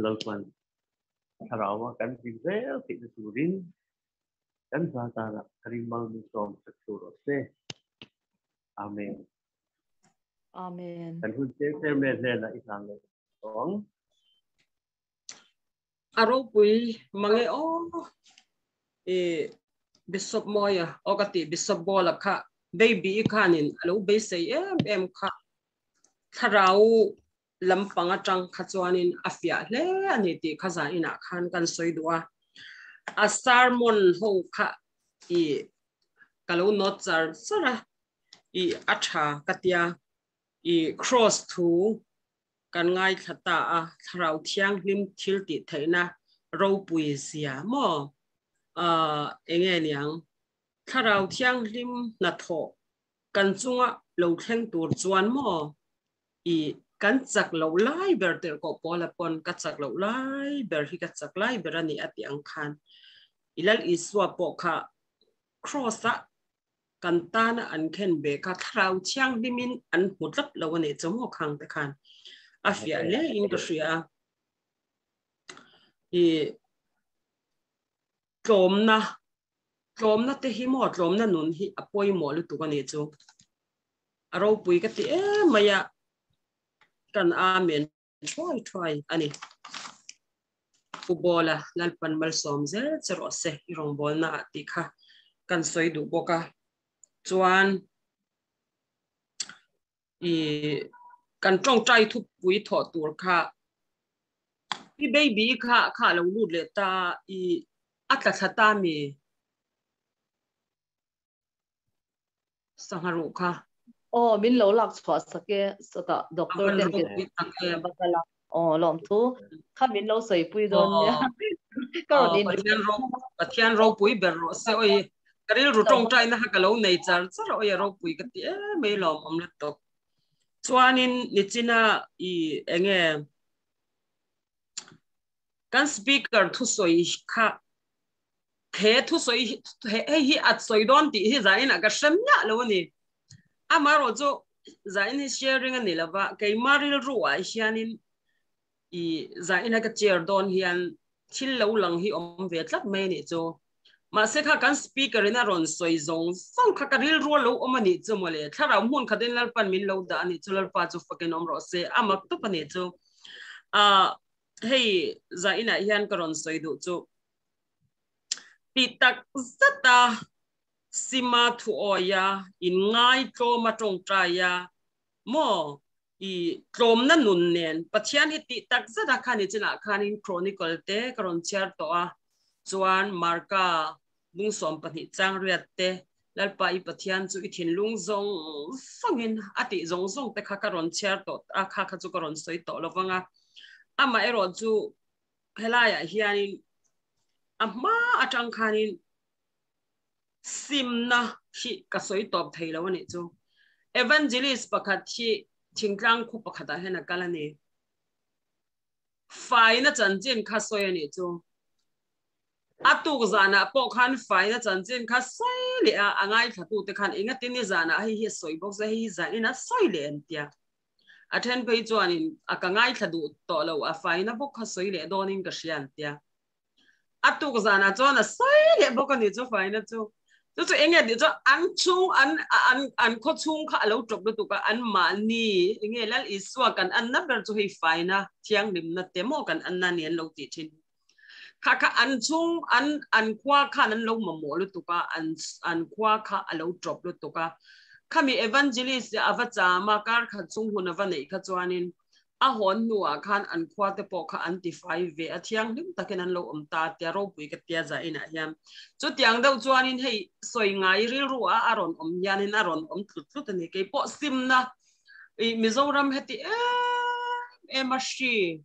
Lalpan thlarau a kan hlim zel theihna turin kan hla tanah Karimal min sawm sak thu rawh se. Amen. Amen. Kan hun che chairman hnenah i hlan leh tawng. A ropui mange aw i Bishop Mawia aw ka ti Bishop Bawla kha baby i khanin a lo beisei em em kha thlarau lampang atang kha chuanin a fiah hle a ni tih kha zan inah khan kan sawi duh a. A sermon ho kha i ka lo note char char a, i a tha ka tia, i cross thu kan ngaithla ta a, thlarau thianghlim thil tih theihna ropui zia maw enge niang thlarau thianghlim hnathawh kan chunga lo thleng tur chuan maw i kan chak loh lai ber tirhkoh Paula pawn ka chak loh lai ber hi ka chak lai ber a ni a tih ang khan i Lal Isua pawh kha cross ah kan tana an khen ve kha thlarau thianghlimin an hmu tlat lo a nih chu maw khang te khan a fiah hle in ka hria a i tlawmna tlawmna te hi maw tlawmna nun hi a pawimawh lutuk a nih chu a ropui ka ti em mai a kan amen thuai thuai a ni Pu Bawla Lalpan malsawm zel che rawh se i rawngbawlna ah tih kha kan sawi duh bawk a chuan i kan tawngtai thupui thawh tur kha i baby kha kha lo lut leh ta i a tla thla ta mi. Sangha ruh kha. Aw min lo lak chhuah sak e sawtah doctor ten ka kal a aw lawmthu kha min lo sawi pui dawn nia ka rawn in Pathian ro Pathian ropui ber rawh se oi ka rilru tawngtai na kha ka lo nei char char oi a ropui ka ti em mai lawm awm lutuk chuanin nichina i enge kan speaker thusawi kha he thusawi hei hi a sawi dawn tih hi zanin ah ka hre miah lo a ni. Amaherawh chu zanin hi sharing a ni lo va, keimah rilru ah hianin i zanin a ka chair dawn hian thil lo lang hi awm ve tlat mai a nih chu. Mahse kha kan speaker in a rawn sawi zawng zawng kha ka rilru a lo awm a nih chu mawle. Thlarau hmun khatin Lalpan min lo dah a nih chu Lalpa chu fakin awm rawh se a mak tawp a nih chu. Ah hei zainah hian ka rawn sawi duh chu ti tak zata sima thu awia in ngai tlawma tawngtai a maw i tlawmna nun nen Pathian hi tih tak zata khan i chinah khanin Chronicle te ka rawn chhiar tawh a chuan Marka bung 12 chang riat te Lalpa i Pathian chu i thinlung zawng zawngin a tih zawng zawng te kha ka rawn chhiar tawh a kha kha chu ka rawn sawi tawh lovang a amaherawh chu helaiah hianin a hma atang khanin simna hi ka sawi tawp thei lo a nih chu. Evangelist pakhat hi thingtlang khu pakhatah hian a kal a ni. Faina chanchin kha sawi a nih chu. A tuk zanah pawh khan faina chanchin kha sawi leh a, a ngaithlatute khan engatin ni zanah hei hi a sawi bawk se, hei hi zanin a sawi leh an tia. A then phei chuanin a ka ngaithla duh tawh lo, a faina bawk kha sawi leh dawnin ka hria an tia. A tuk zanah chuan a sawi leh bawk a ni chu faina chu. Chu chu enge tih chuan an chhung an an an khaw chhung kha a lo tawp lutuk a, an mahni enge Lal Isua kan anna ber chu hei faina thianghlimna te maw kan anna ni an lo tih thin. Kha kha an chhung an an khua khan an lo mamawh lutuk a, an an khua kha a lo tawp lutuk a. Khami evangelist a va cham a, kar khat chung hun a va neih kha chuanin A hawn hnuah khan an khua te pawh kha an tifai ve a, thianghlim takin an lo awm ta tia ropui ka tia zah inah hian. Chutiang deuh chuanin hei sawi ngai rilru a a rawn awm hianin a rawn awm tlut tlut a ni. Kei pawh simna i Mizoram heti em em a hri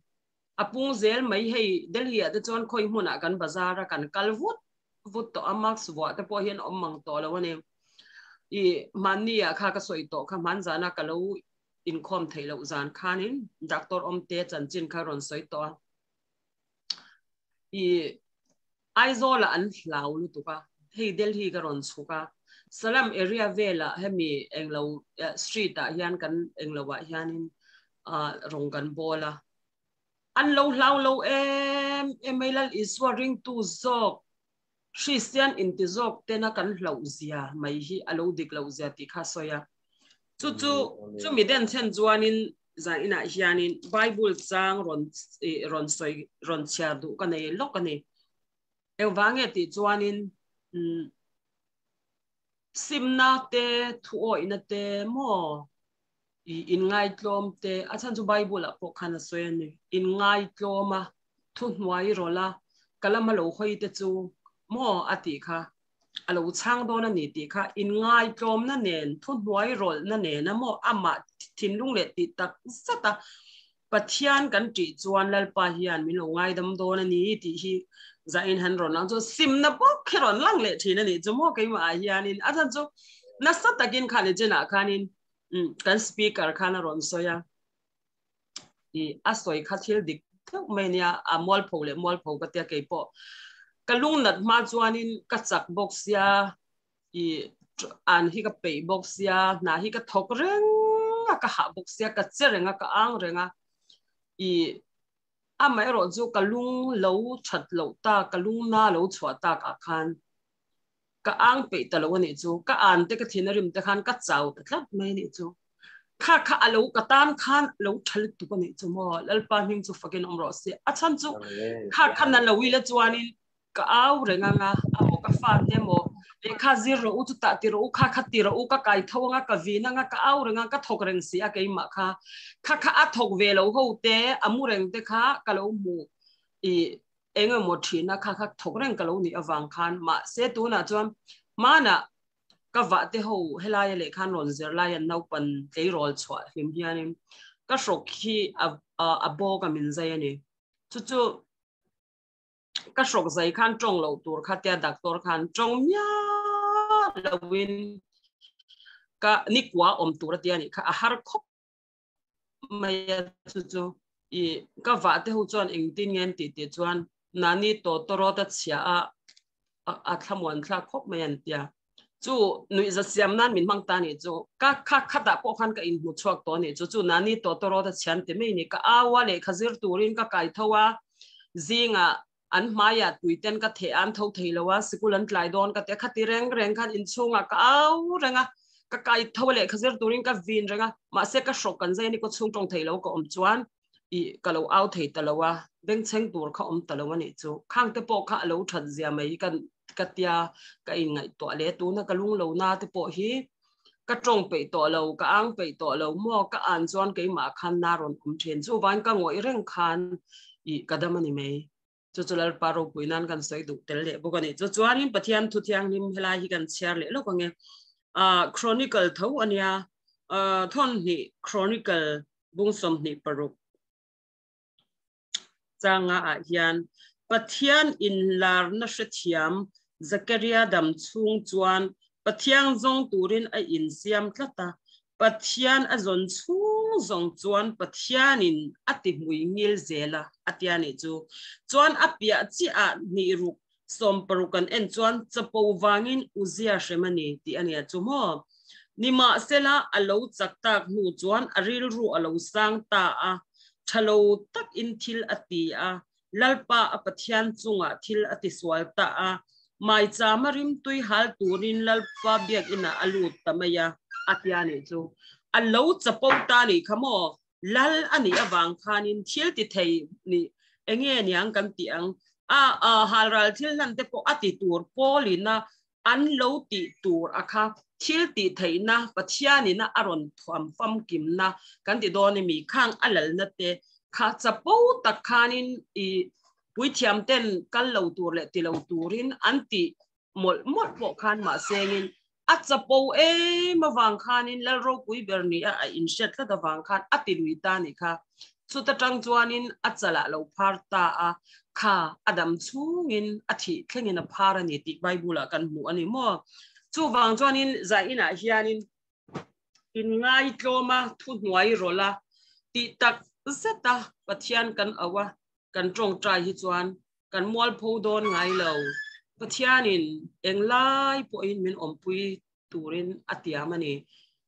a pung zel mai hei Delhi ah te chuan khawi hmunah kan bazar a kan kal vut vut tawh a, mask vuah te pawh hian awm mang tawh lo a ni. I hmanni ah kha ka sawi tawh kha hmanzana ka lo inkhawm theih loh zan khanin Doctor Awmte chanchin kha rawn sawi tawh a. I Aizawl ah an hlau lutuk a, hei Delhi ka rawn chhuk a, Salam area velah hemi englo street ah hian kan englo ah hianin rawng kan bawl a. An lo hlau lo em em mai Lal Isua ringtu zawk Kristian inti zawk tena kan hlauh zia mai hi a lo dik loh zia tih kha a sawi a. Chu chu chumi den thlen chuanin zan inah hianin Bible chang rawn rawn sawi rawn chhiar duh ka nei lawk a ni. Engvang nge tih chuanin simna te, thuawihna te maw i inngaitlawm te, a chhan chu Bible ah pawh khan a sawi a ni, inngaitlawm a, thuhnuai rawlh a, ka lama lo hawi te chu maw a tih kha, a lo chhang dawn a ni tih kha, inngaitlawmna nen, thuhnuai rawlhna nena maw amah thinlung leh tih tak zat a Pathian kan tih chuan Lalpa hian min lo ngaidam dawn a ni tih hi zain han rawn lang chu simna bawk hi rawn lang leh thin a nih chu maw keimah ah hianin a chhan chu nasa takin khan i chinah khanin kan speaker khan a rawn sawi a i a sawi kha thil dik deuh mai nia a mualpho leh mualpho ka tia kei pawh ka lung nat hma chuanin ka chak bawk sia i an hi ka peih bawk sia hna hi ka thawk reng a ka hah bawk sia ka che reng a ka ang reng a i amaherawh chu ka lung lo that loh ta ka lung na lo chhuah tak ah khan ka ang peih ta lo a nih chu ka an te ka thin a rim te khan ka chau ta tlat mai a nih chu kha kha a lo ka tan khan lo tha lutuk a nih chu maw Lalpa hming chu fakin awm rawh se a chhan chu kha kha na lo ila chuanin ka au reng anga a maw ka fa te maw lehkha zir rawh u chutah ti rawh u kha kha ti rawh u ka kai tho anga ka vin anga ka au reng anga ka thawk reng si a keimah kha kha kha a thawk ve lo ho te a mu reng te kha ka lo hmu i eng emaw thina kha kha thawk reng ka lo nih avang khan mahse tunah chuan hmanah Ka va te ho helai le khan ron zer lai an naupan tleirawl chhuah hlim hianin ka hrawk hi a a bawk a min zai ani. Chu chu ka hrawk zai khan tawng lo tur kha tia doctor khan tawng miah loin ka nikua awm tur a tia nih kha a har khawp mai a chu chu i ka va te ho chuan engtin nge an tih tih chuan nani tawtawrawt a chhia a a thlamuan thlak khawp mai an tia chu nuihza siam nan min hmang ta nih chu ka kha khatah pawh khan ka inhmu chhuak tawh nih chu chu nani tawtawrawt a chhia an ti mai ni ka au a lehkha zir turin ka kai tho a zingah an hmaiah tuiten ka theh a an tho thei lo a sikul an tlai dawn ka ti a khati reng reng khan inchhungah ka au reng a ka kai tho a lehkha zir turin ka vin reng a mahse ka hrawk kan zai a ni kaw chhung tawng thei lo ka awm chuan i ka lo au thei ta lo a bengchheng tur kha awm ta lo a nih chu khang te pawh kha a lo that zia mai ka ka tia ka inngaihtuah leh tuna ka lung lo na te pawh hi ka tawng peih tawh lo ka ang peih tawh lo maw ka an chuan keimah khan na rawn awm thin chuvain ka ngawih reng khan i ka dam a ni mai chu chu Lalpa ropui nan kan sawi duh tel leh bawk a ni. Chu chuanin Pathian thu thianghlim helai hi kan chhiar leh lawk ange. Chronicle tho a nia, thawn hnih Chronicle bung 26 changa ah hian Pathian inlarna hrethiam Zakaria dam chhung chuan Pathian zawng turin a insiam tlat a, Pathian a zawn chhung zawng chuan Pathianin a ti hmui ngil zel a, a tia nih chu. Chuan a piah chiah ah hnih ruk 60 kan en chuan chapo vangin Uzia hrem a ni tih a nia chu maw? Nimahsela a lo chak tak hnu chuan a rilru a lo sang ta a, tha lo takin thil a ti a, Lalpa a Pathian chungah thil a tisual ta a, maichama rimtui hal turin Lalpa biakinah a lut ta mai a, a tia nih chu. A lo chapo ta nih kha maw? Lal a nih avang khanin thil ti thei nih enge niang kan tih ang? A halral thil hlan te pawh a ti tur pawlina an lo tih tur a kha thil tih theihna Pathianina a rawn thuam famkimna kan ti dawn emi khang a lalna te kha chapo tak khanin i puithiam ten kal lo tur leh ti lo turin an tih mawlh mawlh pawh khan mahsengin a chapo em avang khanin lal ropui ber ni a a inhriat tlat avang khan a ti lui ta nih kha. Chuta tang chuanin a chalah lo phar ta a, kha a dam chhungin a thih thlengin a phar a ni tih Bible-ah kan hmuh a ni maw? Chuvang chuanin zainah hianin inngai tlawma thuhnuai rawlh a tih tak zeta Pathian kan auh a, kan tawngtai hi chuan kan mualpho dawn ngai lo. Pathianin englai pawhin min awmpui turin a tiam a ni.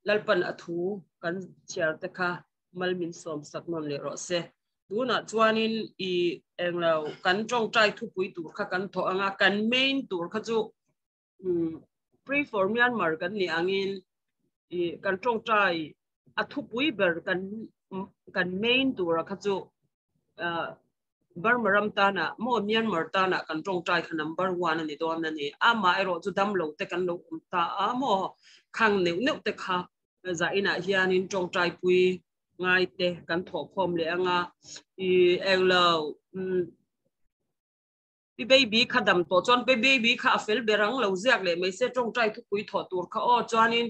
Lalpan a thu kan chhiar te kha mal min sawm sak nawn leh rawh se. Tunah chuanin i englo kan tawngtai thupui tur kha kan thawh anga kan main tur kha chu Pray for Myanmar kan nih angin i kan tawngtai a thupui ber kan kan main tur kha chu Burma ram tana maw Myanmar tana kan tawngtai kha number 1 ani dawn ani. Amaherawh chu dam lo te kan lo awm ta a maw khang neuh neuh te kha zainah hianin tawngtai pui ngai te kan thawh khawm leh anga i englo pi baby kha dam tawh chuan pi baby kha a fel ber ang lo ziak leh mai se tawngtai thupui thawh tur kha aw chuanin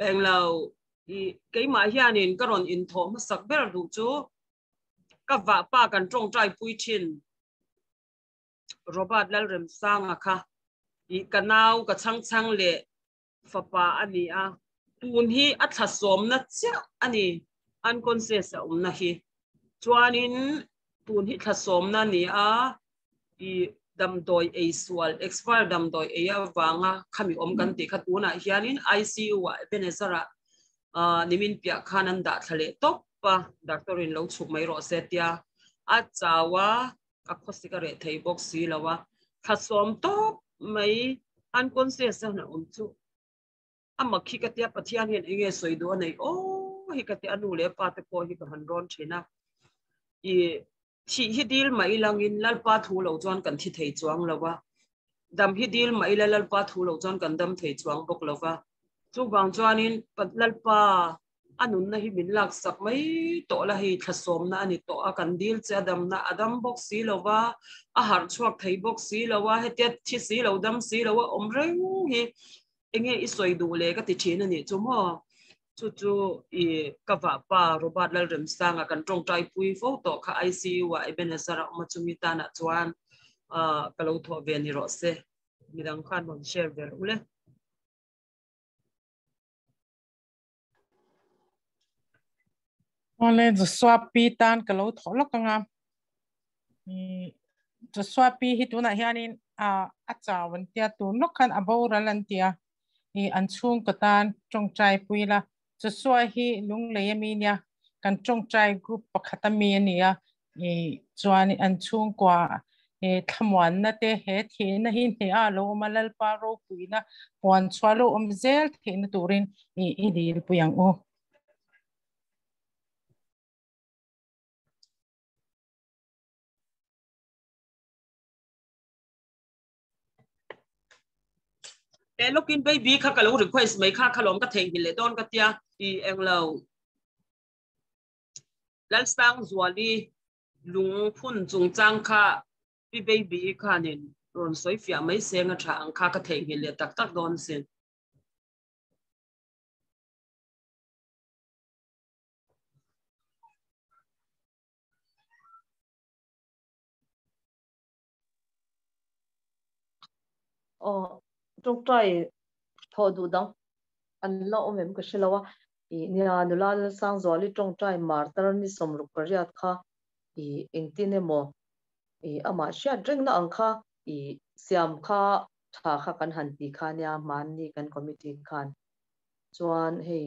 englo i keimah hianin ka rawn inthawh hmasak ber duh chu ka vahpa kan tawngtai pui thin Robert Lalremsanga kha i ka nau ka chhang chhang leh fapa a ni a tun hi a thla sawmna chiah a ni unconscious a awmna hi chuanin tun hi thla sawmna ni a i damdawi ei sual expire damdawi ei awanga khami awm kan tih kha tunah hianin ICU ah Ebenezer ah nimin piah khan an dah thla leh tawp a doctor in lo chhuk mai rawh se tia a chawa a khawsik a reh thei bawk si lo a thla sawm tawp mai unconscious a awm chu ama khi ka tia Pathian hian enge sawi duh a nei aw hi ka tia anu leh pa te pawh hi ka han rawn thin a i thi hi dil mai langin Lalpa thu lo chuan kan thi thei chuang lo a dam hi dil mai la Lalpa thu lo chuan kan dam thei chuang bawk lo va chuwang chuanin Lalpa anun na hi min lak sak mai tawh la hei thla sawm na ani tawh a kan dil che adam na adam bawk si lo va a har chhuak thei bawk si lo a hetia thi si lo dam si lo a awm reng hi. Enge i sawi duh le ka ti thin a nih chu maw? Chu chu i ka vahpa Robert Lalremsanga kan tawngtai pui fo tawh kha ICU ah Ebenezer a awm a chumi tanah chuan ka lo thawh ve ni rawh se. Midang khan rawn share ve rawh u le. Awle Joshua pi tan ka lo thawh lawk anga. Joshua pi hi tunah hianin a chau an tia tun lawk khan a boral an tia i an chhung ka tan tawngtai pui la. Joshua hi lunglei ami nia kan tawngtai group pakhat ami ania i chuan an chhungkua he thlamuanna te he thihna hi hneh a lo awm a Lalpa ropuina puan chhuah lo awm zel theihna turin i i dil pui ang u. He lawkin baby kha ka lo request mai kha kha lawm ka theihnghilh leh dawn ka tia i englo Lalsangzuali lungphun chungchang kha Pi Baby khanin rawn sawi fiah mai seng a tha ang kha ka theihnghilh leh tak tak dawn sin. Aw tawngtai thawh duh dang an la awm em ka hre lo a, ih nia nula Lalsangzuali tawngtai martar ni 68 kha ih engtin emaw ih amah hriat rengna ang kha ih siam kha tha kha kan han ti kha nia hmanni kan committee khan chuan hei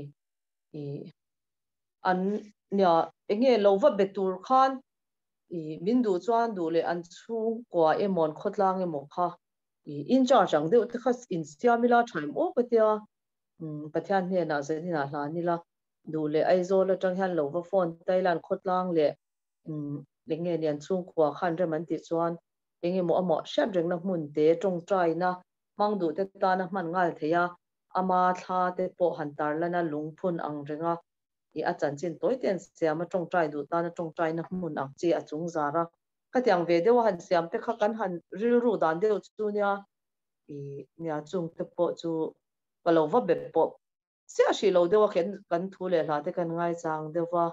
ih an nia enge lo va be tur khan I min duh chuan duh leh an chhungkua emaw an khawtlang emaw kha i in charge ang deuh te kha in siam ila tha em aw ka tia. Umm Pathian hnenah zaninah hlan ila duh leh Aizawl atang hian lo va phone ta ila an khawtlang leh umm eng nge ni an chhungkua khan rem an tih chuan eng emaw amah hriat rengna hmun te tawngtaina hmang duh te tana hman nghal thei a, ama thla te pawh han tarlana lungphun ang renga I a chanchin tawi te an siam a, tawngtai duh tana tawngtaina hmun ang chi a chung zar a. Khatiang ve deuh a han siam te kha kan han rilru dan deuh chu nia, i nia chung te pawh chu ka lo va be pawh chiah hrih lo deuh a khen kan thu leh hla te kan ngaichang deuh va.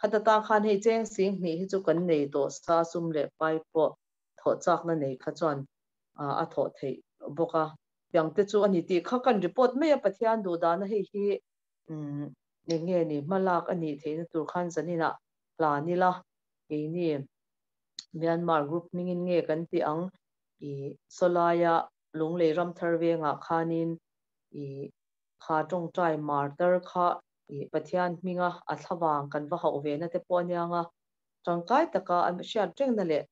Khata tang khan hei cheng sing hnih hi chu kan nei tawh sa sum leh pai pawh thawh chakna nei kha chuan a thawh theih bawk a. Tiang te chu a ni tih kha kan report mai a, Pathian duh dana hei hi Eng nge ni hmalak a nih theihna tur khan zaninah hlan ila, keini Myanmar group hmingin nge kan tih ang? I sawlaia Lunglei Ramthar vengah khanin i kha tawngtai martar kha i Pathian hminga a thlavang kan va hauh ve na te pawh a niang a, tangkai taka a hriat rengna leh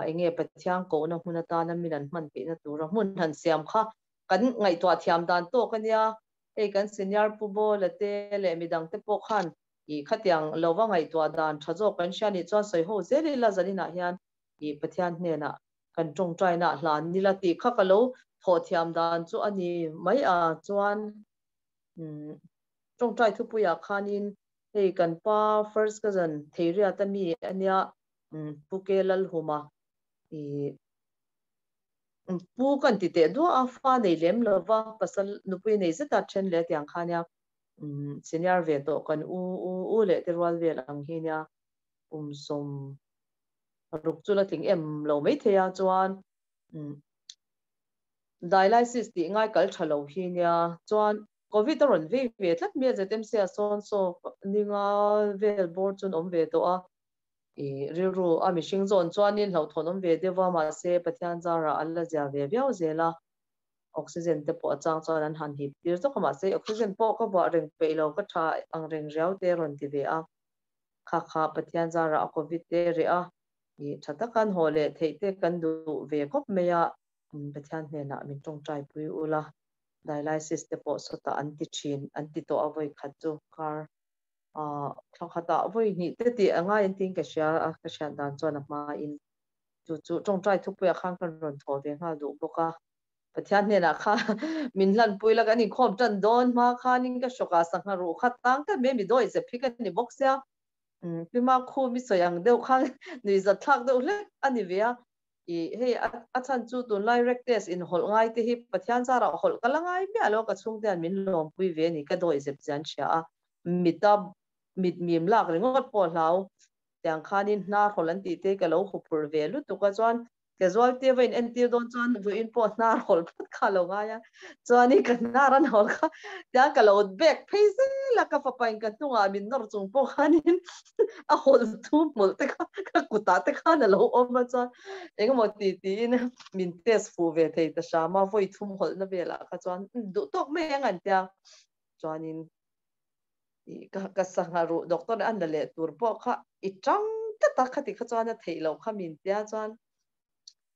eng nge Pathian kohna hmun atana min an hman theihna tura hmun han siam kha kan ngaihtuah thiam dan tawk a nia. Hei kan senior Pu Bawla te leh midang te pawh khan i khatiang lova ngaihtuah dan tha zawk kan hria nih chuan sawi ho zel ila zaninah hian i Pathian hnenah kan tawngtaina hlan nila tih kha ka lo thawh thiam dan chu a ni mai a, chuan tawngtai thupuiah khanin hei kan pa first cousin Theiriat a mi a nia Pu Ke Lalhuma i Pu kan ti teh duah a, fa nei lem lo va, pasal nupui nei zeta then leh tiang kha nia, senior ve tawh kan u u u leh te rual vel ang hi nia, kum 60 chu la tling em lo maithei a, chuan dialysis tih ngai kal tha lo hi nia, chuan Covid a rawn vei ve tlat mai a, ZMC ah sawn saw ninga vel bawr chu an awm ve tawh a. I rilru a mihring zawn chuanin hlauhthawn awm ve deuh a, mahse Pathian zarah an la zia ve viau zel a, oxygen te pawh a chang chuan an han hip tir zawk a, mahse oxygen pawh ka buah reng peih lo, ka tha ang reng riau te rawn ti ve a, kha kha Pathian zarah a covid te reh a, i tha taka an haw leh theih te kan duh ve khawp mai a, Pathian hnenah min tawngtai pui ula, dialysis te pawh sawtah an ti thin, an ti tawh a vawi khat chu kar Thla khatah vawi hnih te tih a ngai an tiin ka hria a, ka hriat dan chuan a hmain chu chu tawngtai thupuiah khan kan rawn thawh ve nghal duh bawk a. Pathian hnenah kha min hlanpui la, kan inkhawm tan dawn hma khanin ka hrawk ah sangha ruh kha tang tlat mai a, mi dawi zep hi ka ni bawk sia. Pima khu mi sawi ang deuh khan nuihzat thlak deuh hlek a ni ve a. I hei a chan chu tun lai rek test in hol ngai te hi Pathian zara hol ka la ngai mi alo ka chung te an min lom pui ve ni ka doi zep chian thia a mita mit mim lak ringot po hlau tiang khanin hna hol an ti te ka lo hupur ve lu tu ka chuan casualty vein entir don chuan vuin pawh hnar hol phat kha lo ngai a chuan i ka hnar an hol kha tiang ka lo bek phei zel a ka fapain ka hnungah min nawr chung pawh khanin a hol thu hmul te kha ka kutah te khan a lo awm a chuan engemaw ti tiin min test fu ve thei ta hram a vawi thum hawlhna velah kha chuan duh tawk mai ang an tia chuanin ka sangha ruh doctor an la leh tur pawh kha i tang tlat a khati kha chuan a theih loh kha min tia chuan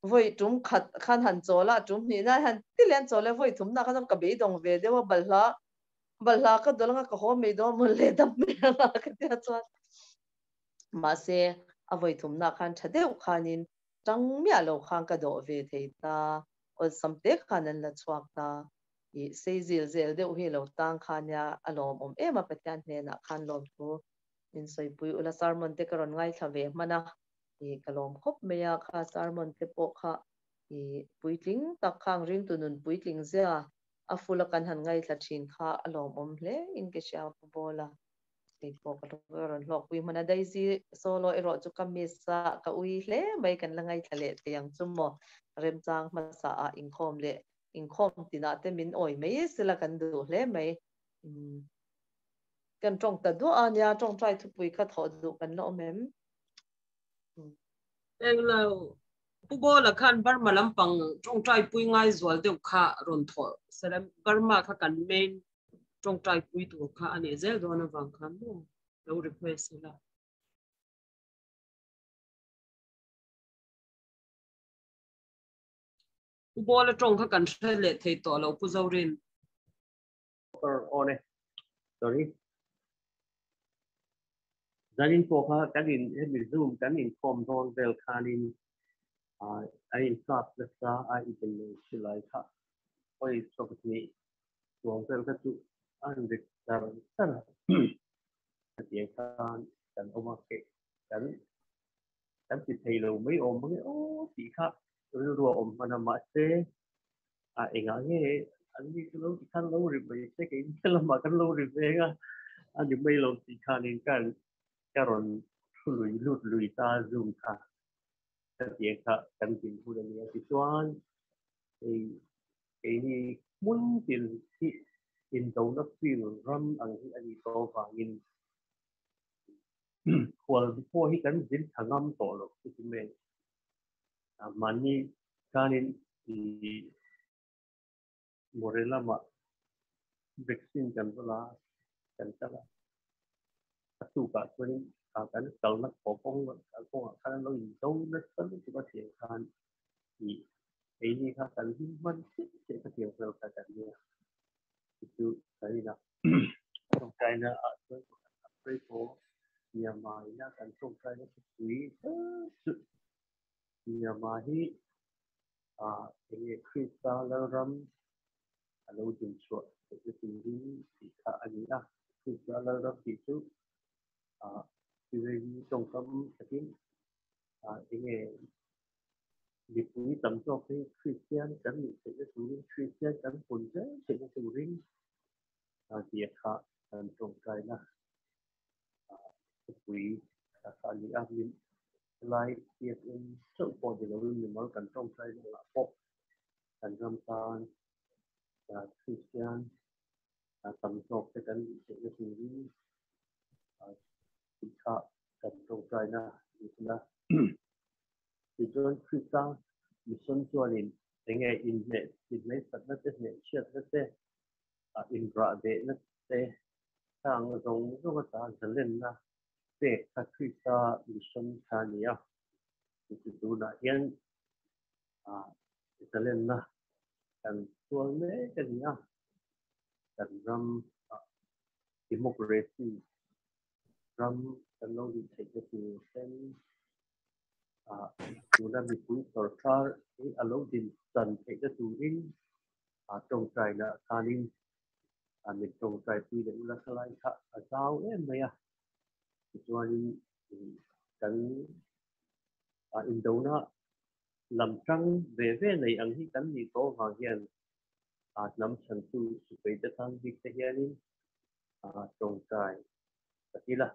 voi tum khat khan han chawla tum hnih na han tilen chawle voi thum na khan ka beidawng ve deuh a balhla balhla ka dolanga ka haw mai dawn mawn le dam mai anga ka tia chuan mahse a voi thum na khan tha deuh khanin tang miah lo khan ka dawh ve thei ta awlsam te khan an la chhuak ta i sei zil zel deuh hi lo tang khania a lawm awm em a Pathian hnenah khan lawm thu min sawipui ula sermon te ka rawn ngaithla ve hman a i ka lawm khawp mai a kha sermon te pawh kha i puitling tak khang ring tu nun puitling zia a fula kan han ngaithla thin kha a lawm awm hle in ke hria pu bola kei pawh ka rawn hlawk pui hman a Daisy solo erawh chu ka miss a ka ui hle mai kan la ngaithla leh thei ang chu maw remchang hmasa a inkhawm leh inkhawm tinah te min awi mai sela kan duh hle mai kan tawng ta duah a nia tawngtai thupui kha thawh duh kan la awm em Englo pu bola khan Burma lampang tawngtai pui ngai zual deuh kha rawn thawh salam Burma kha kan main tawngtai pui tur kha ani zel dawn awang khan mo lo request la pu bola tawng kha kan hre leh thei tawh lo pu Zorin. One sorry zanin pawh kha kan in hemi zoom kan in khawm dawn vel khanin a in kap nasa a in nei silai kha oi sawmhnih chuang vel kha chu an rik char char a tiang khan kan awm a ke kan kan ti thei lo mai awm mange aw tih kha rilru a awm hman a mahse a engah nge an ni chu lo ti khan lo ri mai se ke in lamah kan lo ri ve nga ani mai lo tih khanin kan ka rawn thu lui lut lui ta zoom kha ka tiang kha kan din hun ani a ti chuan ei keini hmun tin hi indona field ram ang hi ani to wangin khual pawh hi kan zin thangam tawh lo chu ti mai mani khanin i Morela ma vaccine kan bula kan kala atu ka chuan kan kalna kawng kawng ah khan lo in do na chan chu ka thiam khan i ei ni kha kan him man che che ka thiam vel kha kan nia chu kaina tawngtaina ah chuan pray for Myanmar ina kan tawngtaina chu pui chu Myanmar hi a enge Krista Lalram a lo din chhuah theihna turin tih kha a ni a Krista Lalram tih chu a Tirei tawngkam takin a enge mipui tam zawk hi Kristian kan nih theihna turin Kristian kan pun zel theihna turin a tia kha kan tawngtaina a thupui kha a ni a min lai PSM chauh pawh ni lovin mimal kan tawngtaina lah pawh kan ram tan Kristian tam zawk te kan nih theihna turin tih kha kan tawngtaina ni sela tichuan Krista mission chuanin enge inhne inhneisatna te hnehchhiatna te inrah behna te khang zawng zawng ata zalenna pek kha Krista mission kha a ni a chu tunah hian zalenna kan sual mek a ni a kan ram democracy ram kan lo nih theihna tur ten tuna mipui sorkar hi a lo din chan theihna turin tawngtaina khanin min tawngtai pui leh ula thalai kha a zau em mai a tichuanin kan indona Lam tang ve ve nei ang hi kan nih tawh vang hian a hnam chhantu sipai te tan bik te hianin a tawngtai ka ti la.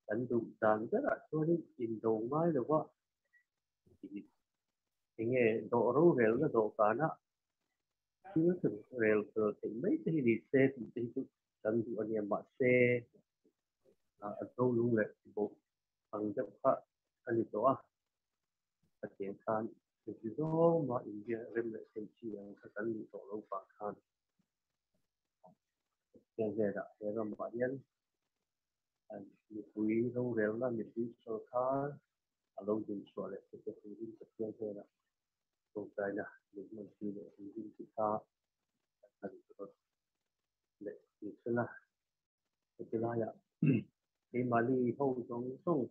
Kan duh dan berah chuanin indo ngai lova enge dawh rorelna dawhkana thil rel fel theih mai te hi ni se tih te hi chu kan duh a nia. Mahse, a zo lung leh boh ang deuh kha a ni tawh a. Pathian khan engti zawng mah India rem leh thei chi ang kha kan nih tawh lo vang khan Pathian hnenah he ramah hian mipui rorelna, mipui sawrkar a lo dinchhuah leh theih te turin Pathian hnenah tawngtaina min hmanpui leh turin tih kha kan han rawt leh ni sela. Heti laiah keimahni ho zawng zawng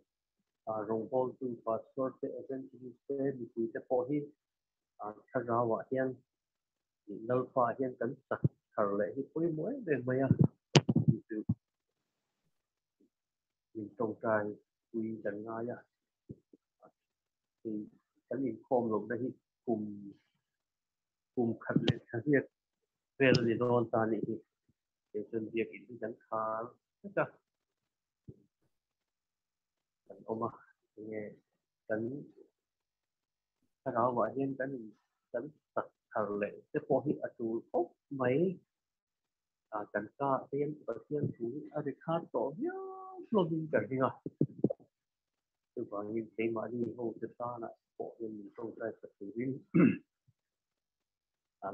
rawngbawltu pastor te, evangelist te, mipui te pawh hi thlarauah hian Lalpa hian kan chak thar leh hi pawimawh em em mai a, tih chu min tawngtai pui kan ngai a. Hei kan inkhawm lohna hi kum kum khat leh thla vel a ni dawn ta a nih hi. Kei chuan biakinn hi kan khar vek a. Kan awm a, enge kan thlarauah hian kan in kan sak thar leh te pawh hi a tul khawp mai. Kan ka te hian Pathian thu hi a ri khar tawh viau hlawmin ka ring a. Chuvangin keimahni ho te tanah pawh hian min tawngtai sak turin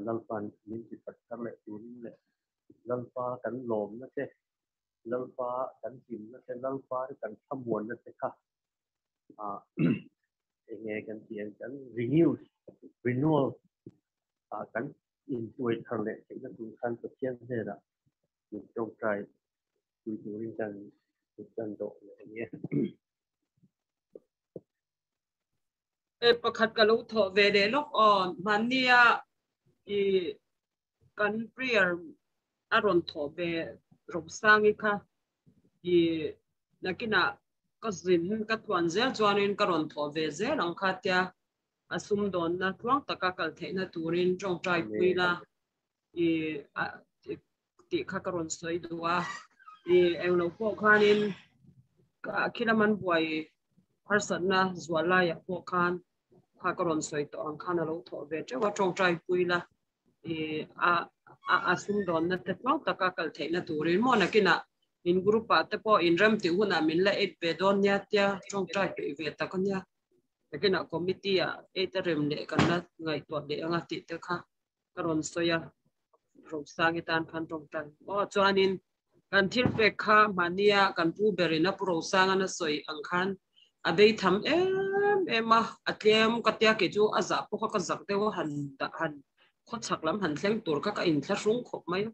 Lalpa'n min ti sak thar leh turin leh Lalpa kan lawmna te Lalpa kan hlimna te, Lalpa te kan thlamuanna te kha eng nge kan tih ang kan renew, renewal kan intuai thar leh theihna tur khan Pathian hnenah min tawngtai pui turin kan kan dawh leh a ni e. E pakhat ka lo thawh ve leh lawk aw, hmannia i kan prayer a rawn thawh ve Rosangi kha i nakinah ka zin ka tluan zel chuanin ka rawn thawh ve zel ang kha tia a sumdawnna tluang taka kal theihna turin tawngtai pui la i tih kha ka rawn sawi duh a i englo pawh khanin khilam an buai harsatna zual laiah pawh khan kha ka rawn sawi tawh ang khan a lo thawh ve teuh a tawngtai pui la i a a sumdawnna te tluang taka kal theihna turin maw nakinah in group ah te pawh inrem tih hunah min la eight ve dawn nia tia tawngtai peih ve tak a nia nakinah committee ah eight a rem leh kan la ngaihtuah leh anga tih te kha ka rawn sawi a Rosangi tan khan tawngtai aw chuanin kan thil pek kha mahnia kan pu berin a pu Rosangan a sawi ang khan a bei tham em em a a tlem ka tia kei chu a zah pawh kha ka zak deuh a han dah han khawchhak lam han thleng tur kha ka inthlahrung khawp mai a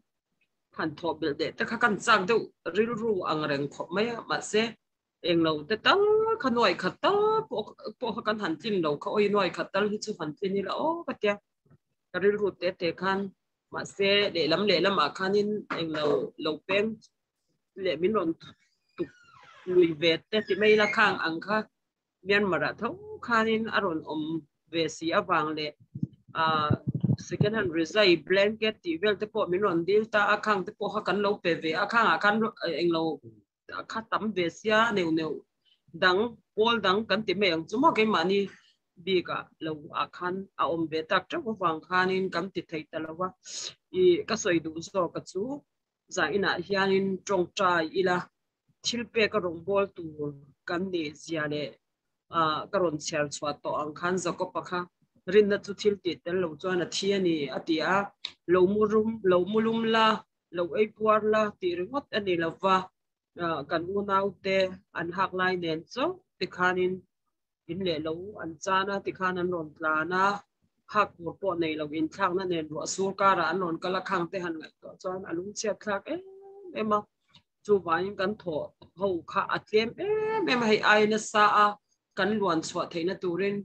han thawh belh leh te kha kan chak deuh rilru ang reng khawp mai a mahse englo te tal kha nuai khat tal pawh pawh kha kan han tlin lo kha awi nuai khat tal hi chu han tlin ila aw ka tia ka rilru te te khan mahse lehlam lehlamah khanin englo lo peng leh min rawn tuk lui ve te ti mai la khang ang kha Myanmar ah tho khanin a rawn awm ve si avang leh second hand rizai blanket tih vel te pawh min rawn dil ta a khang te pawh kha kan lo pe ve a khang ah khan englo kha tam ve sia neuh neuh dang pawl dang kan ti mai ang chu maw keimahni bik ah lo ah khan a awm ve tak teuh avang khanin kan ti thei ta lo a i ka sawi duh zawk a chu zah inah hianin tawngtai ila thil pek a rawngbâwl tur kan nih zia leh ka rawn chhiar chhuah tawh ang khan Jakob-a kha rinna chu thil tih tel lo chuan a thi a ni a ti a, lo mu rum lo mu lum la, lo ei puar la tih ringawt a ni lo va, kan unaute an hak lai nen chauh tikhanin in leh lo an chan a, tikhan an rawn tlan a, hak tur pawh nei lo inthlakna nen ruah sur karah an rawn kal a, khang te han ngaihtuah chuan a lungchhiat thlak em em a, chuvangin kan thawh ho kha a tlem em em a, hei ai nasa a kan luan chhuah theihna turin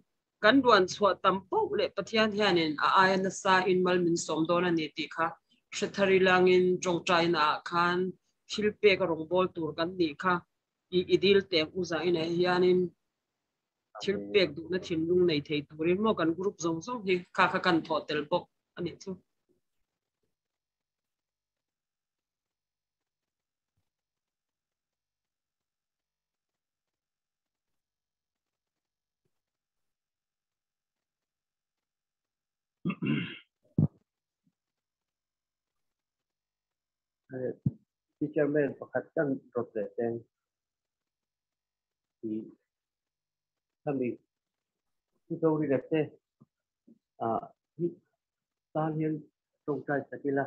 kan luan chhuah tam poh leh Pathian hianin a aia nasa in mal min sawm dawn a ni tih kha hre thar ilangin tawngtaina ah khan thil pek a rawngbâwl tur kan nih kha i i dil teh u zah inah hianin. Thil pek duhna thinlung nei thei turin maw kan group zawng zawng hi kha kha kan thawh tel bawk a nih chu. Chairman pakhat kan rawt leh teng i khami Zorina te hi tan hian tawngtai sak ila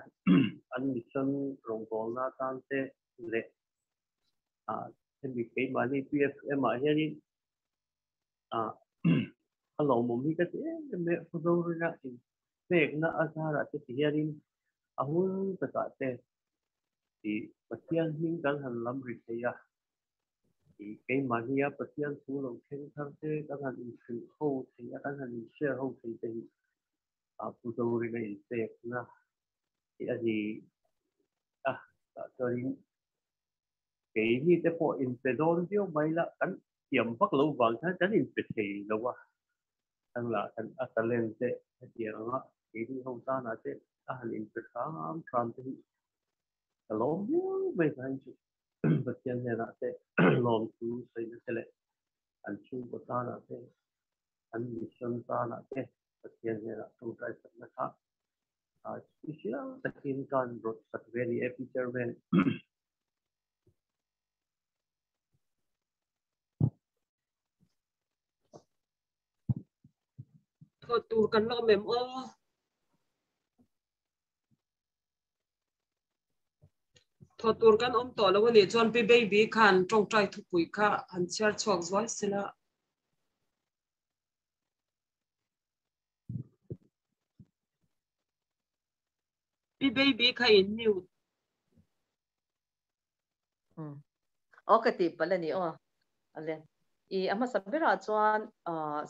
an mission rawngbawlna tan te leh hemi keimahni PFM ah hianin a lawmawm hi ka ti em em mai a, Pu Zorina in pekna a zarah te ti hianin a hun takah te i Pathian hming kan han lam ri thei a, i keimahnia Pathian thu lo thleng thar te kan han inhrilh ho thei a, kan han in share ho thei te hi Pu Zorina inpekna hi a ni a, tah chuanin Keini te pawh inpe dawn viau mai la, kan thiam vak lo vang khan kan inpe thei lo a, thang lah kan a talent te hetiang anga keini ho tanah te a han inpe hram hram te hi ka lawm viau mai ka han chu. Pathian hnenah te lawmthu sawina te leh an chhungkaw tanah te an mission tanah te Pathian hnenah tawngtai sakna kha special takin kan rawt sak ve a ni e Pi Chairman. Thaw tur kan la awm em aw? Thaw tur kan awm tawh lo a nih chuan Pi Baby khan tawngtai thupui kha han chhiar chhuak zuai sela. Pi Baby kha in mute. Aw ka tih palh a ni aw. Ale. I a hmasa berah chuan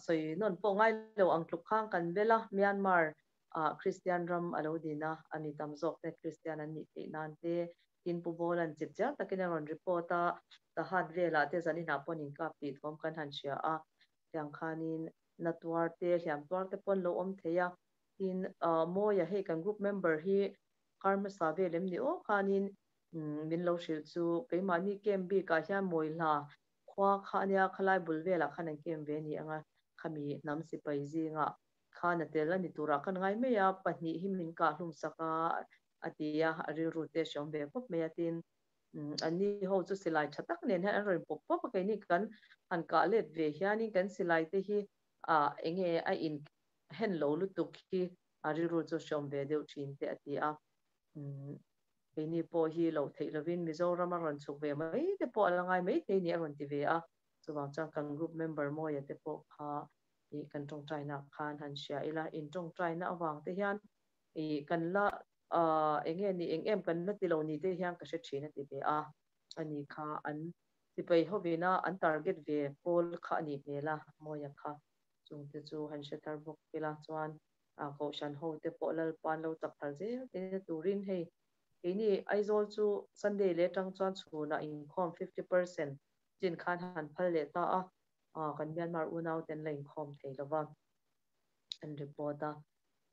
sawi nawn pawh ngai lo ang tluk khang kan bel a, Myanmar ah Kristian ram a lo din a, a ni tam zawk te Kristian an nih theih nan te tin Pu Bawlan chip chiang takin a rawn report a, Tahan velah te zaninah pawh an inkap tih thawm kan han hria a, tiang khanin na tuar te hliam tuar te pawh an lo awm thei a, tin Mawia hei kan group member hi kar hmasa vel em ni aw khanin min lo hrilh chu keimahni camp bikah hian Mawihla khua kha ania khalai bul velah khan an camp ve ni anga khami hnam sipai zingah khan a tel a ni turah khan ngai mai a, pahnih hi min kah hlum sak a a ti a, a rilru te a hreawm ve khawp mai a tin anni ho chu silai tha tak nen hian an rawn pawp pawp a keini kan han kah let ve hianin kan silai te hi enge a in hen lo lutuk hi a rilru chu hreawm ve deuh thin te a ti a. Keini pawh hi loh theih lovin Mizoram a rawn chhuk ve mai te pawh a la ngai mai thei ni a rawn ti ve a. Chuvang chuan kan group member Mawia te pawh kha ih kan tawngtaina khan han hria ila, in tawngtaina avang te hian ih kan la eng nge ni eng em kan la ti lo ni te hian ka hre thin a ti ve a. Ani kha an sipai hovina an target ve pawl kha a nih hmel a Mawia kha. Chungte chu han hre thar bawk ila chuan Kohhran ho te pawh Lalpa'n lo chak thar zel te turin hei keini Aizawl chu Sunday leh atang chuan chhunah inkhawm 50% chin khan han phal leh ta a, kan Myanmar unau ten la inkhawm thei lova an report a,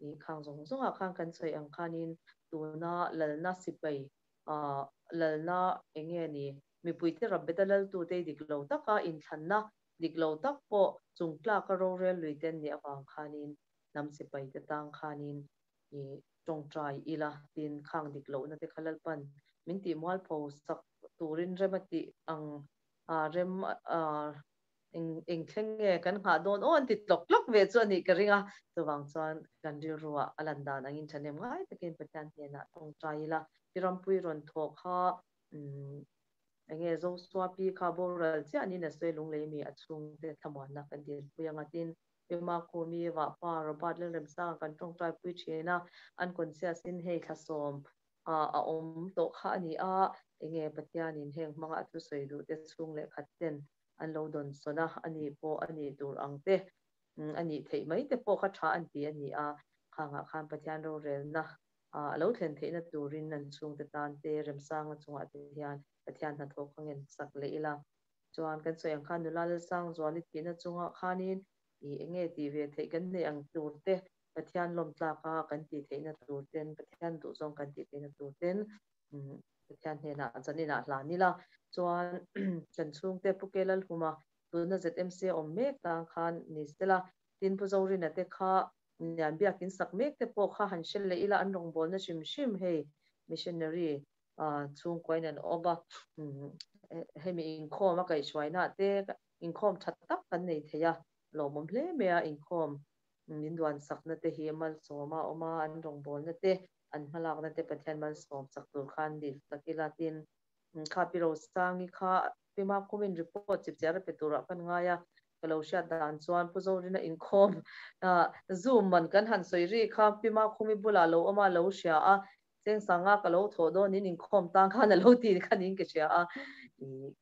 ih khang zawng zawngah khan kan sawi ang khanin tuna lalna sipai lalna enge ni mipuite rabbeta laltute dik lo taka inthlanna Dik lo tak pawh chung tlaka rorel lui te an nih avang khanin hnam sipai te tang khanin i tawngtai ila tin khang dik lohna te kha Lalpan min tih mualpho sak turin rem a tih ang a rem a eng eng thleng nge kan nghah dawn aw an ti tlawk tlawk ve chu a nih ka ring a, chuvang chuan kan rilruah a lan dan angin thahnem ngai takin Pathian hnenah tawngtai ila i rampui rawn thawh kha Enge Zosuapi kha boral chiah niin a sawi lunglei mi a chhungte thlamuanna kan dilpui anga tin Pema Khumi vahpa Robert Lalremsanga kan tawngtai pui thin a, an conscious in hei thlasawm a awm tawh kha a ni a, enge Pathianin heng hmanga a thusawi duh te chhung leh khat ten an lo dawn sawn a, a nih pawh a nih tur ang te a nih theih mai te pawh kha tha an ti a ni a, khangah khan Pathian rorelna A lo thlen theihna turin an chhungte tan te Remsanga chungah te hian Pathian hnathawh kha ngen sak leh ila. Chuan kan sawi ang khan nula Lalsangzuali tihna chungah khanin i enge tih ve theih kan nei ang tur te, Pathian lawm tlaka kan tih theihna tur ten, Pathian duhzawng kan tih theihna tur ten Pathian hnenah zaninah hlan ila. Chuan kan chhungte Pu Ke Lalhuma tuna ZMC a awm mek tang khan ni sela, tin Pu Zorina te kha Lian biakin sak mek te pawh kha han hre leh ila an rawngbawlna hrim hrim hei missionary chhungkuain an awm a, hemi inkhawm a kaihhruaina te inkhawm tha tak kan nei thei a, lawmawm hle mai a, inkhawm min duan sakna te hi malsawm a awm a, an rawngbawlna te an hmalakna te Pathian malsawm sak tur khan dil tak ila tin kha Pi Rosangi kha Pi Makhumin report chipchiar a pe turah kan ngai a, ka lo hriat dan chuan Pu Zorina inkhawm Zoom man kan han sawi ri kha Pi Makhumi bulah lo awm a, lo hria a, cheng sanga ka lo thawh dawn in inkhawm tang khan a lo ti khan in ka hria a,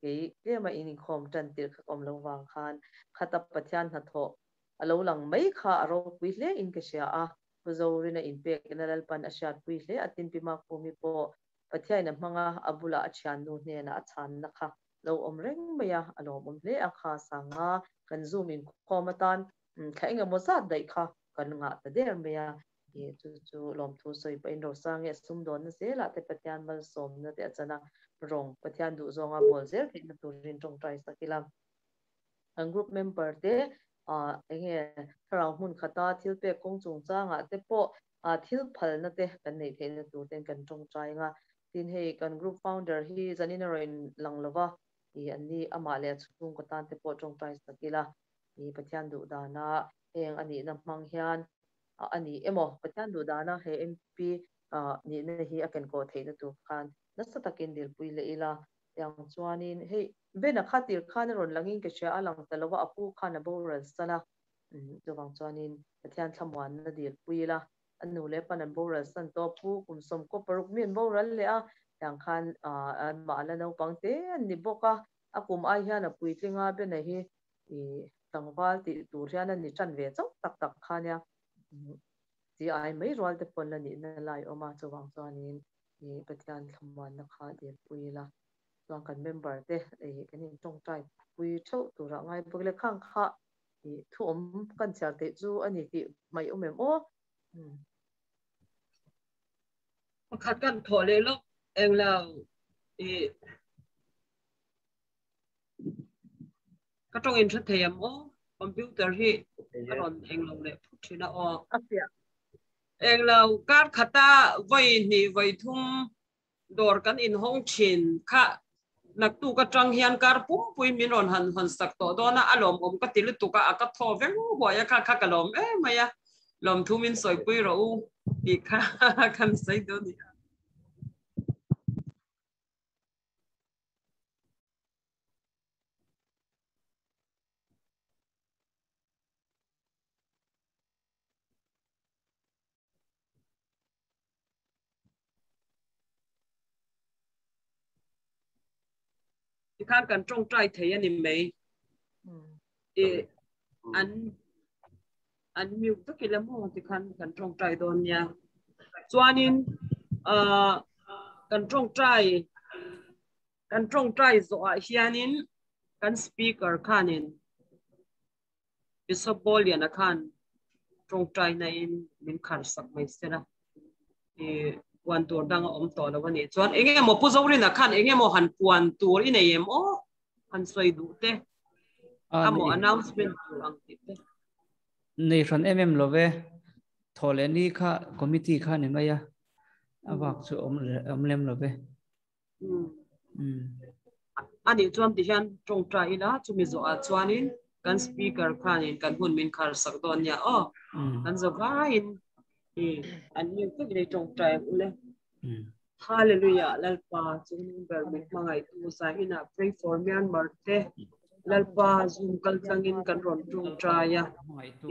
kei tlema in inkhawm tan tirh kha ka awm lo vang khan khata Pathian hnathawh a lo lang mai kha a ropui hle in ka hria a, Pu Zorina inpekna Lalpan a hriatpui hle a, tin Pi Makhumi pawh Pathiain a hmang a, a bulah a thiannu hnenah a chhanna kha lo awm reng mai a, a lawmawm hle a kha sanga kan zoom inkhawm atan thla engemaw zat daih kha kan ngah ta der mai a, ih chu chu lawmthu sawi pahin Rosangi a sumdawnna zelah te Pathian malsawmna te a chan a, rawng Pathian duhzawnga bawl zel theihna turin tawngtai sak ila. Kan group member te enge thlarau hmun khata thil pek kawng chungchangah te pawh thil phalna te kan neih theihna tur ten kan tawngtai anga, tin hei kan group founder hi zanin a rawn lang lova, ih an ni amah leh a chhungkaw tan te pawh tawngtai sak ila, ih Pathian duh dana heng a nihna hmang hian a ni emaw Pathian duh dana he MP nihna hi a kenkawh theihna tur khan nasa takin dilpui leh ila. Tiang chuanin hei Bena kha tir khan a rawn langin ka hria a, lang ta lova a pu khan a boral san a, chuvang chuanin Pathian thlamuanna dilpui ila, a nu leh pan an boral san tawh, pu kum sawmkaw paruk mi an boral leh a, tiang khan anmah la naupang te an ni bawk a, a kum ai hian a puitling a, Bena hi tlangval tih tur hian a ni tan ve chauh tak tak kha nia, chi ai mai rual te pawn la nihna lai awm a, chuvang chuanin i Pathian thlamuanna kha dilpui ila, chuan kan member te kan in tawngtai pui theuh turah ngai bawk ila, khang kha i thu awm kan chhiar theih chu a ni tih hmaih awm em aw. Pakhat kan thawh leh lawk englo i ka tawng in hre thei am aw, computer hi a rawn englo leh phut thin a aw. A fiah. Englo kar khata vawi hnih vawi thum dawr kan inhawng thin kha naktuk atang hian kar pumpui min rawn han hawn sak tawh dawn a, a lawmawm ka ti lutuk a, a ka thaw veng huai a kha kha ka lawm em mai a, lawmthu min sawipui rawh u tih kha kan sawi dawn a ni a. Tikhan kan tawngtai thei a ni mai. I an an mute vek ila maw tikhan kan tawngtai dawn nia. Chuanin kan tawngtai kan tawngtai zawhah hianin kan speaker khanin Bishop Bawliana khan tawngtaina in min khar sak mai sela i puan tur dang a awm tawh lo a nih chuan eng emaw Pu Zorina khan eng emaw han puan tur i nei em aw han sawi duh te emaw announcement tur ang tih te. Nei hran em em lo ve, thawh leh ni kha committee kha ni mai a, a vak chu awm lem lo ve. Ani chuan ti hian tawngtai ila chumi zawhah chuanin kan speaker khanin kan hun min khar sak dawn nia aw kan zo vaiin an mi vek nei tawngtai ang ule. Hallelujah Lalpa chungnung ber min hmangaihtu zainah pray for Myanmar te Lalpa Zoom kal tlangin kan rawn tawngtai a,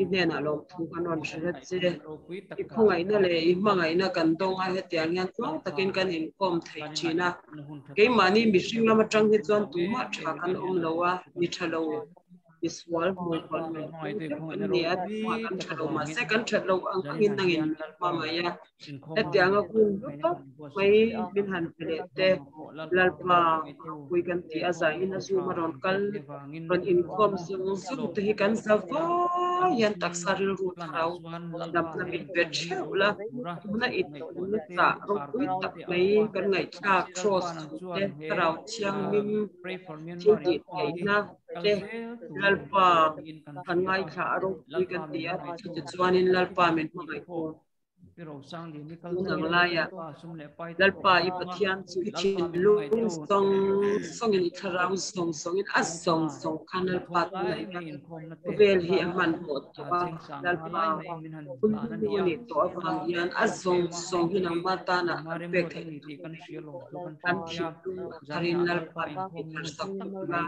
i hnenah lawmthu kan rawn hre che. I khawngaihna leh i hmangaihna kan dawng a, hetiang hian tluang takin kan inkawm thei thin a. Keimahni mihring lam atang hi chuan tumah tha kan awm lo a, mi tha lo. misual hmui kawlh mai tu vek kan ni a chungah kan tha lo mahse kan that lo ang angin nangin min hma mai a hetianga hun hlu tak mai min han pe leh te Lalpa pui kan tih a zaiin a zoom a rawn kal rawn inkhawm zawng zawng te hi kan za vai hian taksa rilru thlarau damna min pe theuh la tuna i tah ropui tak mai kan ngaihthlak cross thu te thlarau thianghlim thil tih theihna te Lalpa kan ngaithla a ropui kan ti a chutichuanin Lalpa min hmangaih tur. Tun ang laiah Lalpa i Pathian chu i thinlung zawng zawngin i thlarau zawng zawngin a zawng zawng khan Lalpa tunah i khawvel hi a hmanhmawh tawh a, Lalpa hun hnu a nih tawh avang hian a zawng zawng hi nangmah tanah kan pek theih tur kan thinlung a tharin Lalpa min tih sak tawh la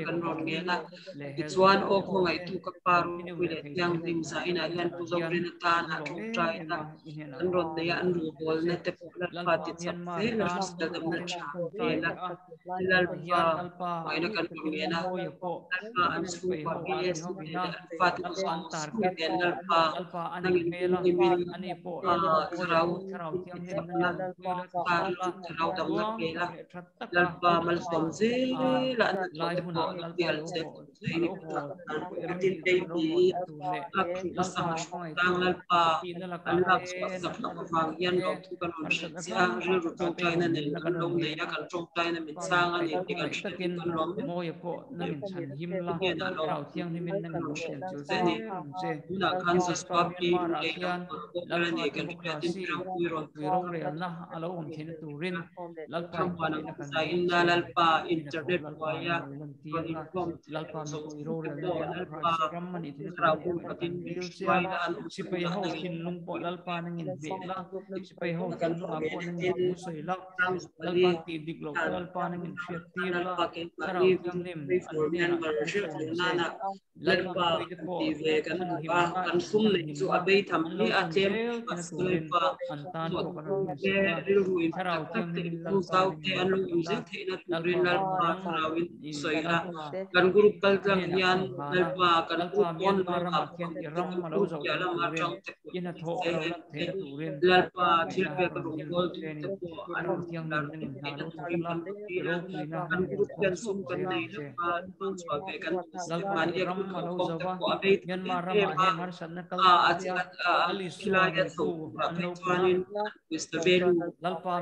kan rawn ngel a. Tichuan, aw khawngaihtu ka pa ropui leh thianghlim zainah hian Pu Zorin atana tawngtai a an rawn nei a, an ruhbawlna te pawh Lalpa ti chak zel a, hrisel damna tha vel a, Lalpa hmangaihna kan rawn ngen a, Lalpa an chhungkua BSC te leh an fate te zawng zawng nen Lalpa nangin himhim in thlarau in ti chak la, Lalpa thlarau damna pel a. Lalpa malsawm zel a an hnathawh te pawh i tial che tin baby a khrih hmasa tang Lalpa an lak chhuah sak loh avang hian lawmthu kan rawn hrilh che a, rilru tawngtaina nen kan lo nei a, kan tawngtaina min chang a ni tih kan hriat hi kan lawm em em a ni. Hnenah lawmthu kan rawn hrilh che a ni. Tunah khan Joshua pi lei lam pawh a ni kan hriatin Pirangpui rawn Thamhuan ang zaiin Lalpa internet buaia rawn inkhawm theih zawng zawng te pawh Lalpa thlarau pumkhatin min hruai la an awm chhungah nangin kan rawh tin Sangzuali tan Lalpa keimahni pray for Myanmar hrilh nana Lalpa kan ti ve kan duh a, kan sum neih chu a bei tham hle a, tlem mahse Lalpa thawhte rilru in tak tak te inhmang zau te an lo awm zel theihna turin Lalpa thlarauin sawi la, kan group kal tlang hian Lalpa kan group pawn lamah pawh kan group piah lama tang te pawh ni se Lalpa thil pek a rawn kawl duh te pawh an lar theihna turin kan dil a, kan group hian sum kan nei lo a, hmang chhuah ve kan duh si mahni a kut thawh khawm te pawh a bei thei em em a, a khilai a chhoh turah phei chuanin Mr. Velu te Lalpa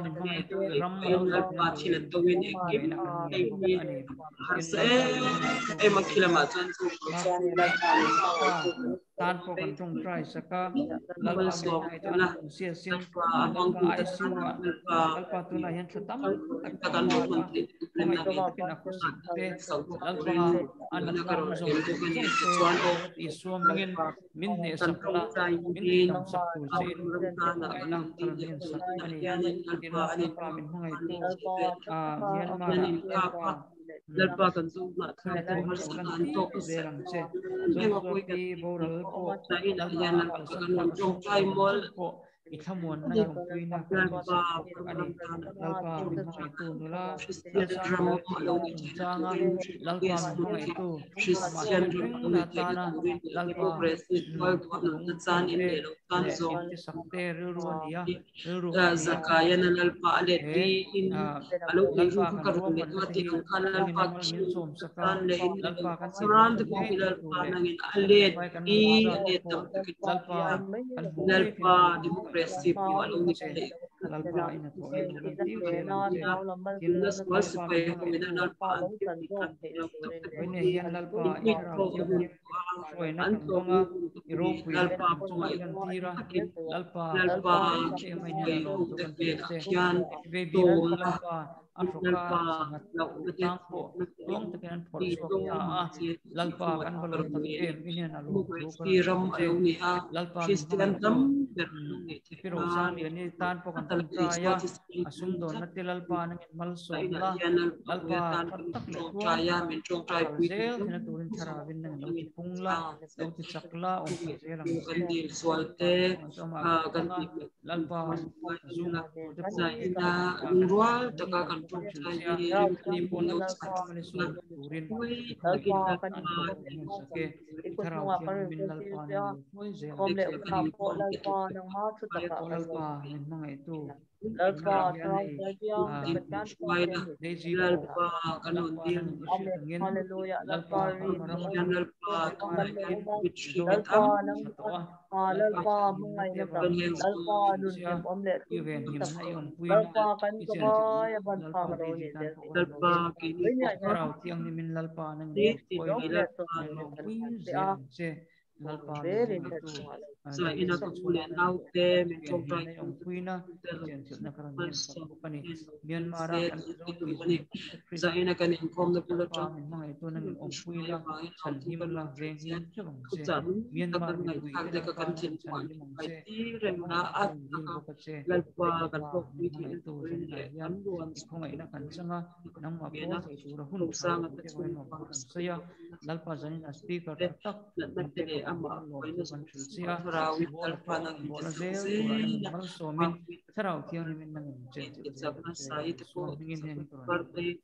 thil an to in engkim hei hi harsa em em a khilamah chuan chu tur chuanin Lalpa min hmangaih tu kan Tan pawh kan tawngtai sak a, Lalpa min hmangaih a an sia sin, Lalpa ICU ah Lalpa tunah hian thla tam tak kan awm a, khawngaih takin a khawsik te, Lalpa an ram zawng zawng te Isua hmingin min hnehsak la, min tihdam sak tur che in khawngaihna ka rawn ngen sak a ni. Tin, Lalpa min hmangaih tu Myanmar ah Lalpa Lalpa kan zawng hnah thlak pawh harsatna an tawk nasa em a pawi kan tih nain ah hian Lalpa kan rawn tawngtai mual Lalpa ram tan Kristian ram a lo ni theihna turin Kristian ram a lo ni theihna turin democracy tual duah nunna chan in leh lo tan zawng Zakaian a Lalpa a let tiin a lo ei ru kha ka rawn leh dawn a tih ang khan Lalpa khi tan leh in ran te pawh khi Lalpa nangin a let i a let tam takin a Lalpa democracy pawh a lo ni theih Tuna sual sipai ho ina Lalpa an thil tih khan lo tak te pawh hi inhmit pawh a hun an tlawm Lalpa khawngaih takin Lalpa khiangawih ho te hnenah khian tlawmna Lalpa hlauhna te tih tlawm che Democracy ram a lo ni a, Kristian hnam ber a lo nih theih nan a tal Isua thisen a inah hian Lalpa tan kan tawngtai a, min tawngtai pui kan dil sual te kan tih zai ina lungrual taka kan kan hrilh che a, ani pawh Lalpa malsawm turin i khawngaih takin an thawk kan sak e. I Thlarau Thianghlimin Lalpa nan lo hruai zel ang che. Aw Lalpa, min hmangaihtu, tunah hian hei Daisy pawh Lalpa nangin i hriat angin Lalpa Burma ram atang khawngaih takin Mizoram tha tawh a, Lalpa chhanhimna te avangin hrilh che a, i venhimna i awmpuina i chenchilhna Lalpa Daisy tan pawh kan lawm e. Thlarau Thianghlimin Lalpa nangin lo hruai la, lo lawmpui zel ang che. Lalpa min hmangaihtu Daisy chhungte venhimna i awmpuina i chenchilhna ka rawn ngen sak bawk a ni. Myanmar a kan Mizopui zawng zawngte Krista Lalpa min hmangaihtu nangin awmpui la, chhanhim la, venghim theuh ang che. Myanmar mipui te Lalpa nangin chhanhim ang che. Khawngaih ka rawn dil bawk a che. Lalpa min hmangaihtu zaninah hian i khawngaihna kan chang a, nangmah pawl thei tura hun tha lo tih te erawh kan sawi a. Lalpa zaninah speaker tha tak min pek avangin lawm chu kan hrilh che a, bawla pawh bawla zel turah nangin malsawmin Thlarau Thianghlimin nangin chenchilh zel ang che. Isua hmingin heng hi ka rawn dil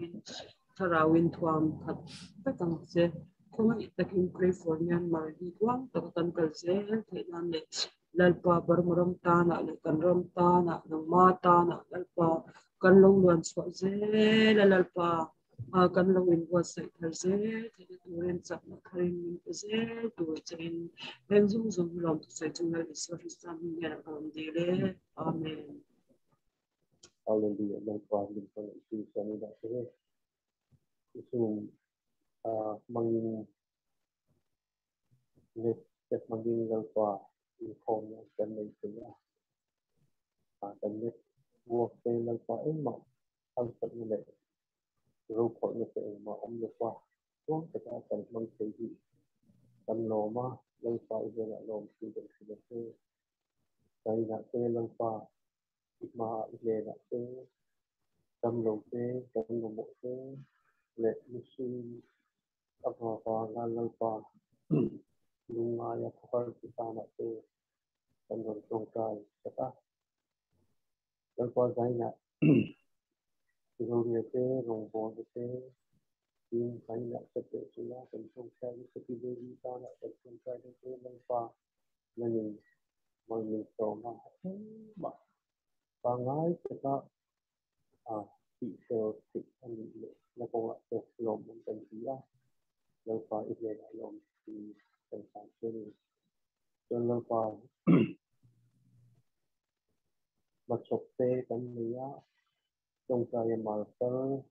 a. Thlarauin thuam khat vek ang che. Khawngaih takin pray for Myanmar hi tluang taka kan kal zel theih nan leh Lalpa Burma ram tanah leh kan ram tanah nangma tanah Lalpa kan lo luan chhuah zel a Lalpa kan lo inbuatsaih thar zel theihna turin chakna tharin min pe zel tur chein heng zawng zawng hi lawm thusawi chung Lal Isua Krista hming hian a ka rawn dil e. Amen. Hallelujah Lalpa min hmangaih tu chuan i dah che Zoom hmangin net te hmangin Lalpa inkhawmna kan nei thei a kan net work te Lalpa engmah harsatna leh rophawrhna te engmah awm lova tluang taka kan hmang thei hi kan lawm a Lalpa i hnenah lawm thu kan hrilh a che China te Lalpa I hmaah i hlenah te, damlo te, kan mamawh te leh mihring a vavanga Lalpa lungngaia khawhar ti tanah te kan rawn tawngtai sak a. Lalpa zainah Zoria te, rawngbawlna te, tin zainah Sate chunga kan tawngtai nasa ti Devi tanah kan tawngtai na te Lalpa Nangin mal min sawm a, engmah pangngai taka tihfel theih a nih leh na kawngah te lawmawm kan ti a, Lalpa i hnenah lawm thi kan hlan che a ni. Chuan Lalpa hmachhawp te kan nei a, tawngtaia martar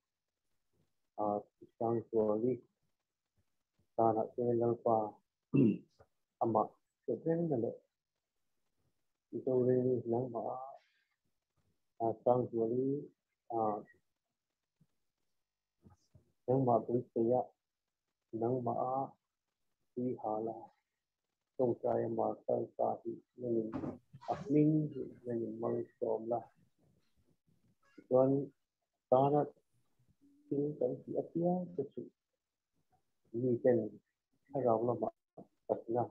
Sangzuali tanah te Lalpa amah hriat rengna leh Zorel nangmah a Sangzuali nangmah beiseia nangmah a tui hala tawngtaia martar ta hi nangin a hming hi nangin malsawm la. Tichuan tana thil kan tih apiang te chu miten thlarau lamah takna,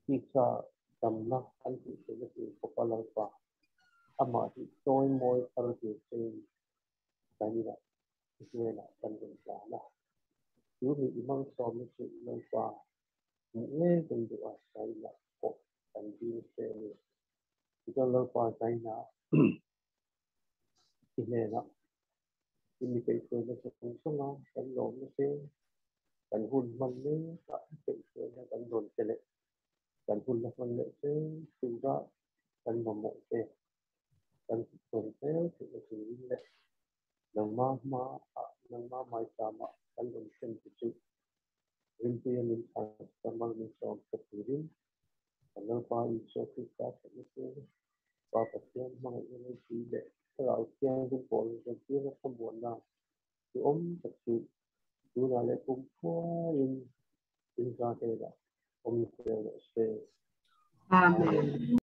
tisa damna an tih theihna tur khawpa Lalpa amah hi chawi mawi thar tur chein kan inah i hnenah kan rawn tlan a. Chu mi i malsawmna chu Lalpa hmuh ngei kan duh a, Zainah pawh kan ding che a ni. Tichuan Lalpa Zainah i hnenah I mi peihhruaina zawng zawnga kan lawmna te, kan hun hman mek a i peihhruaina kan rawn te leh kan hun la hman leh zel tura kan mamawh te kan rawn zel theihna turin leh nangma hmaah, nangma hmaitlamah kan rawn thlen te chu rinpuia min chhan samal min sawm sak turin kan Lalpa Isua Krista theihna chu Pa Pathian hmangaihna ropui leh Thlarau Thianghlim pawl zirtirna thlamuanna chu awm tak chu tunah leh kum khuaiin inza hnenah awm zel rawh se. Amen.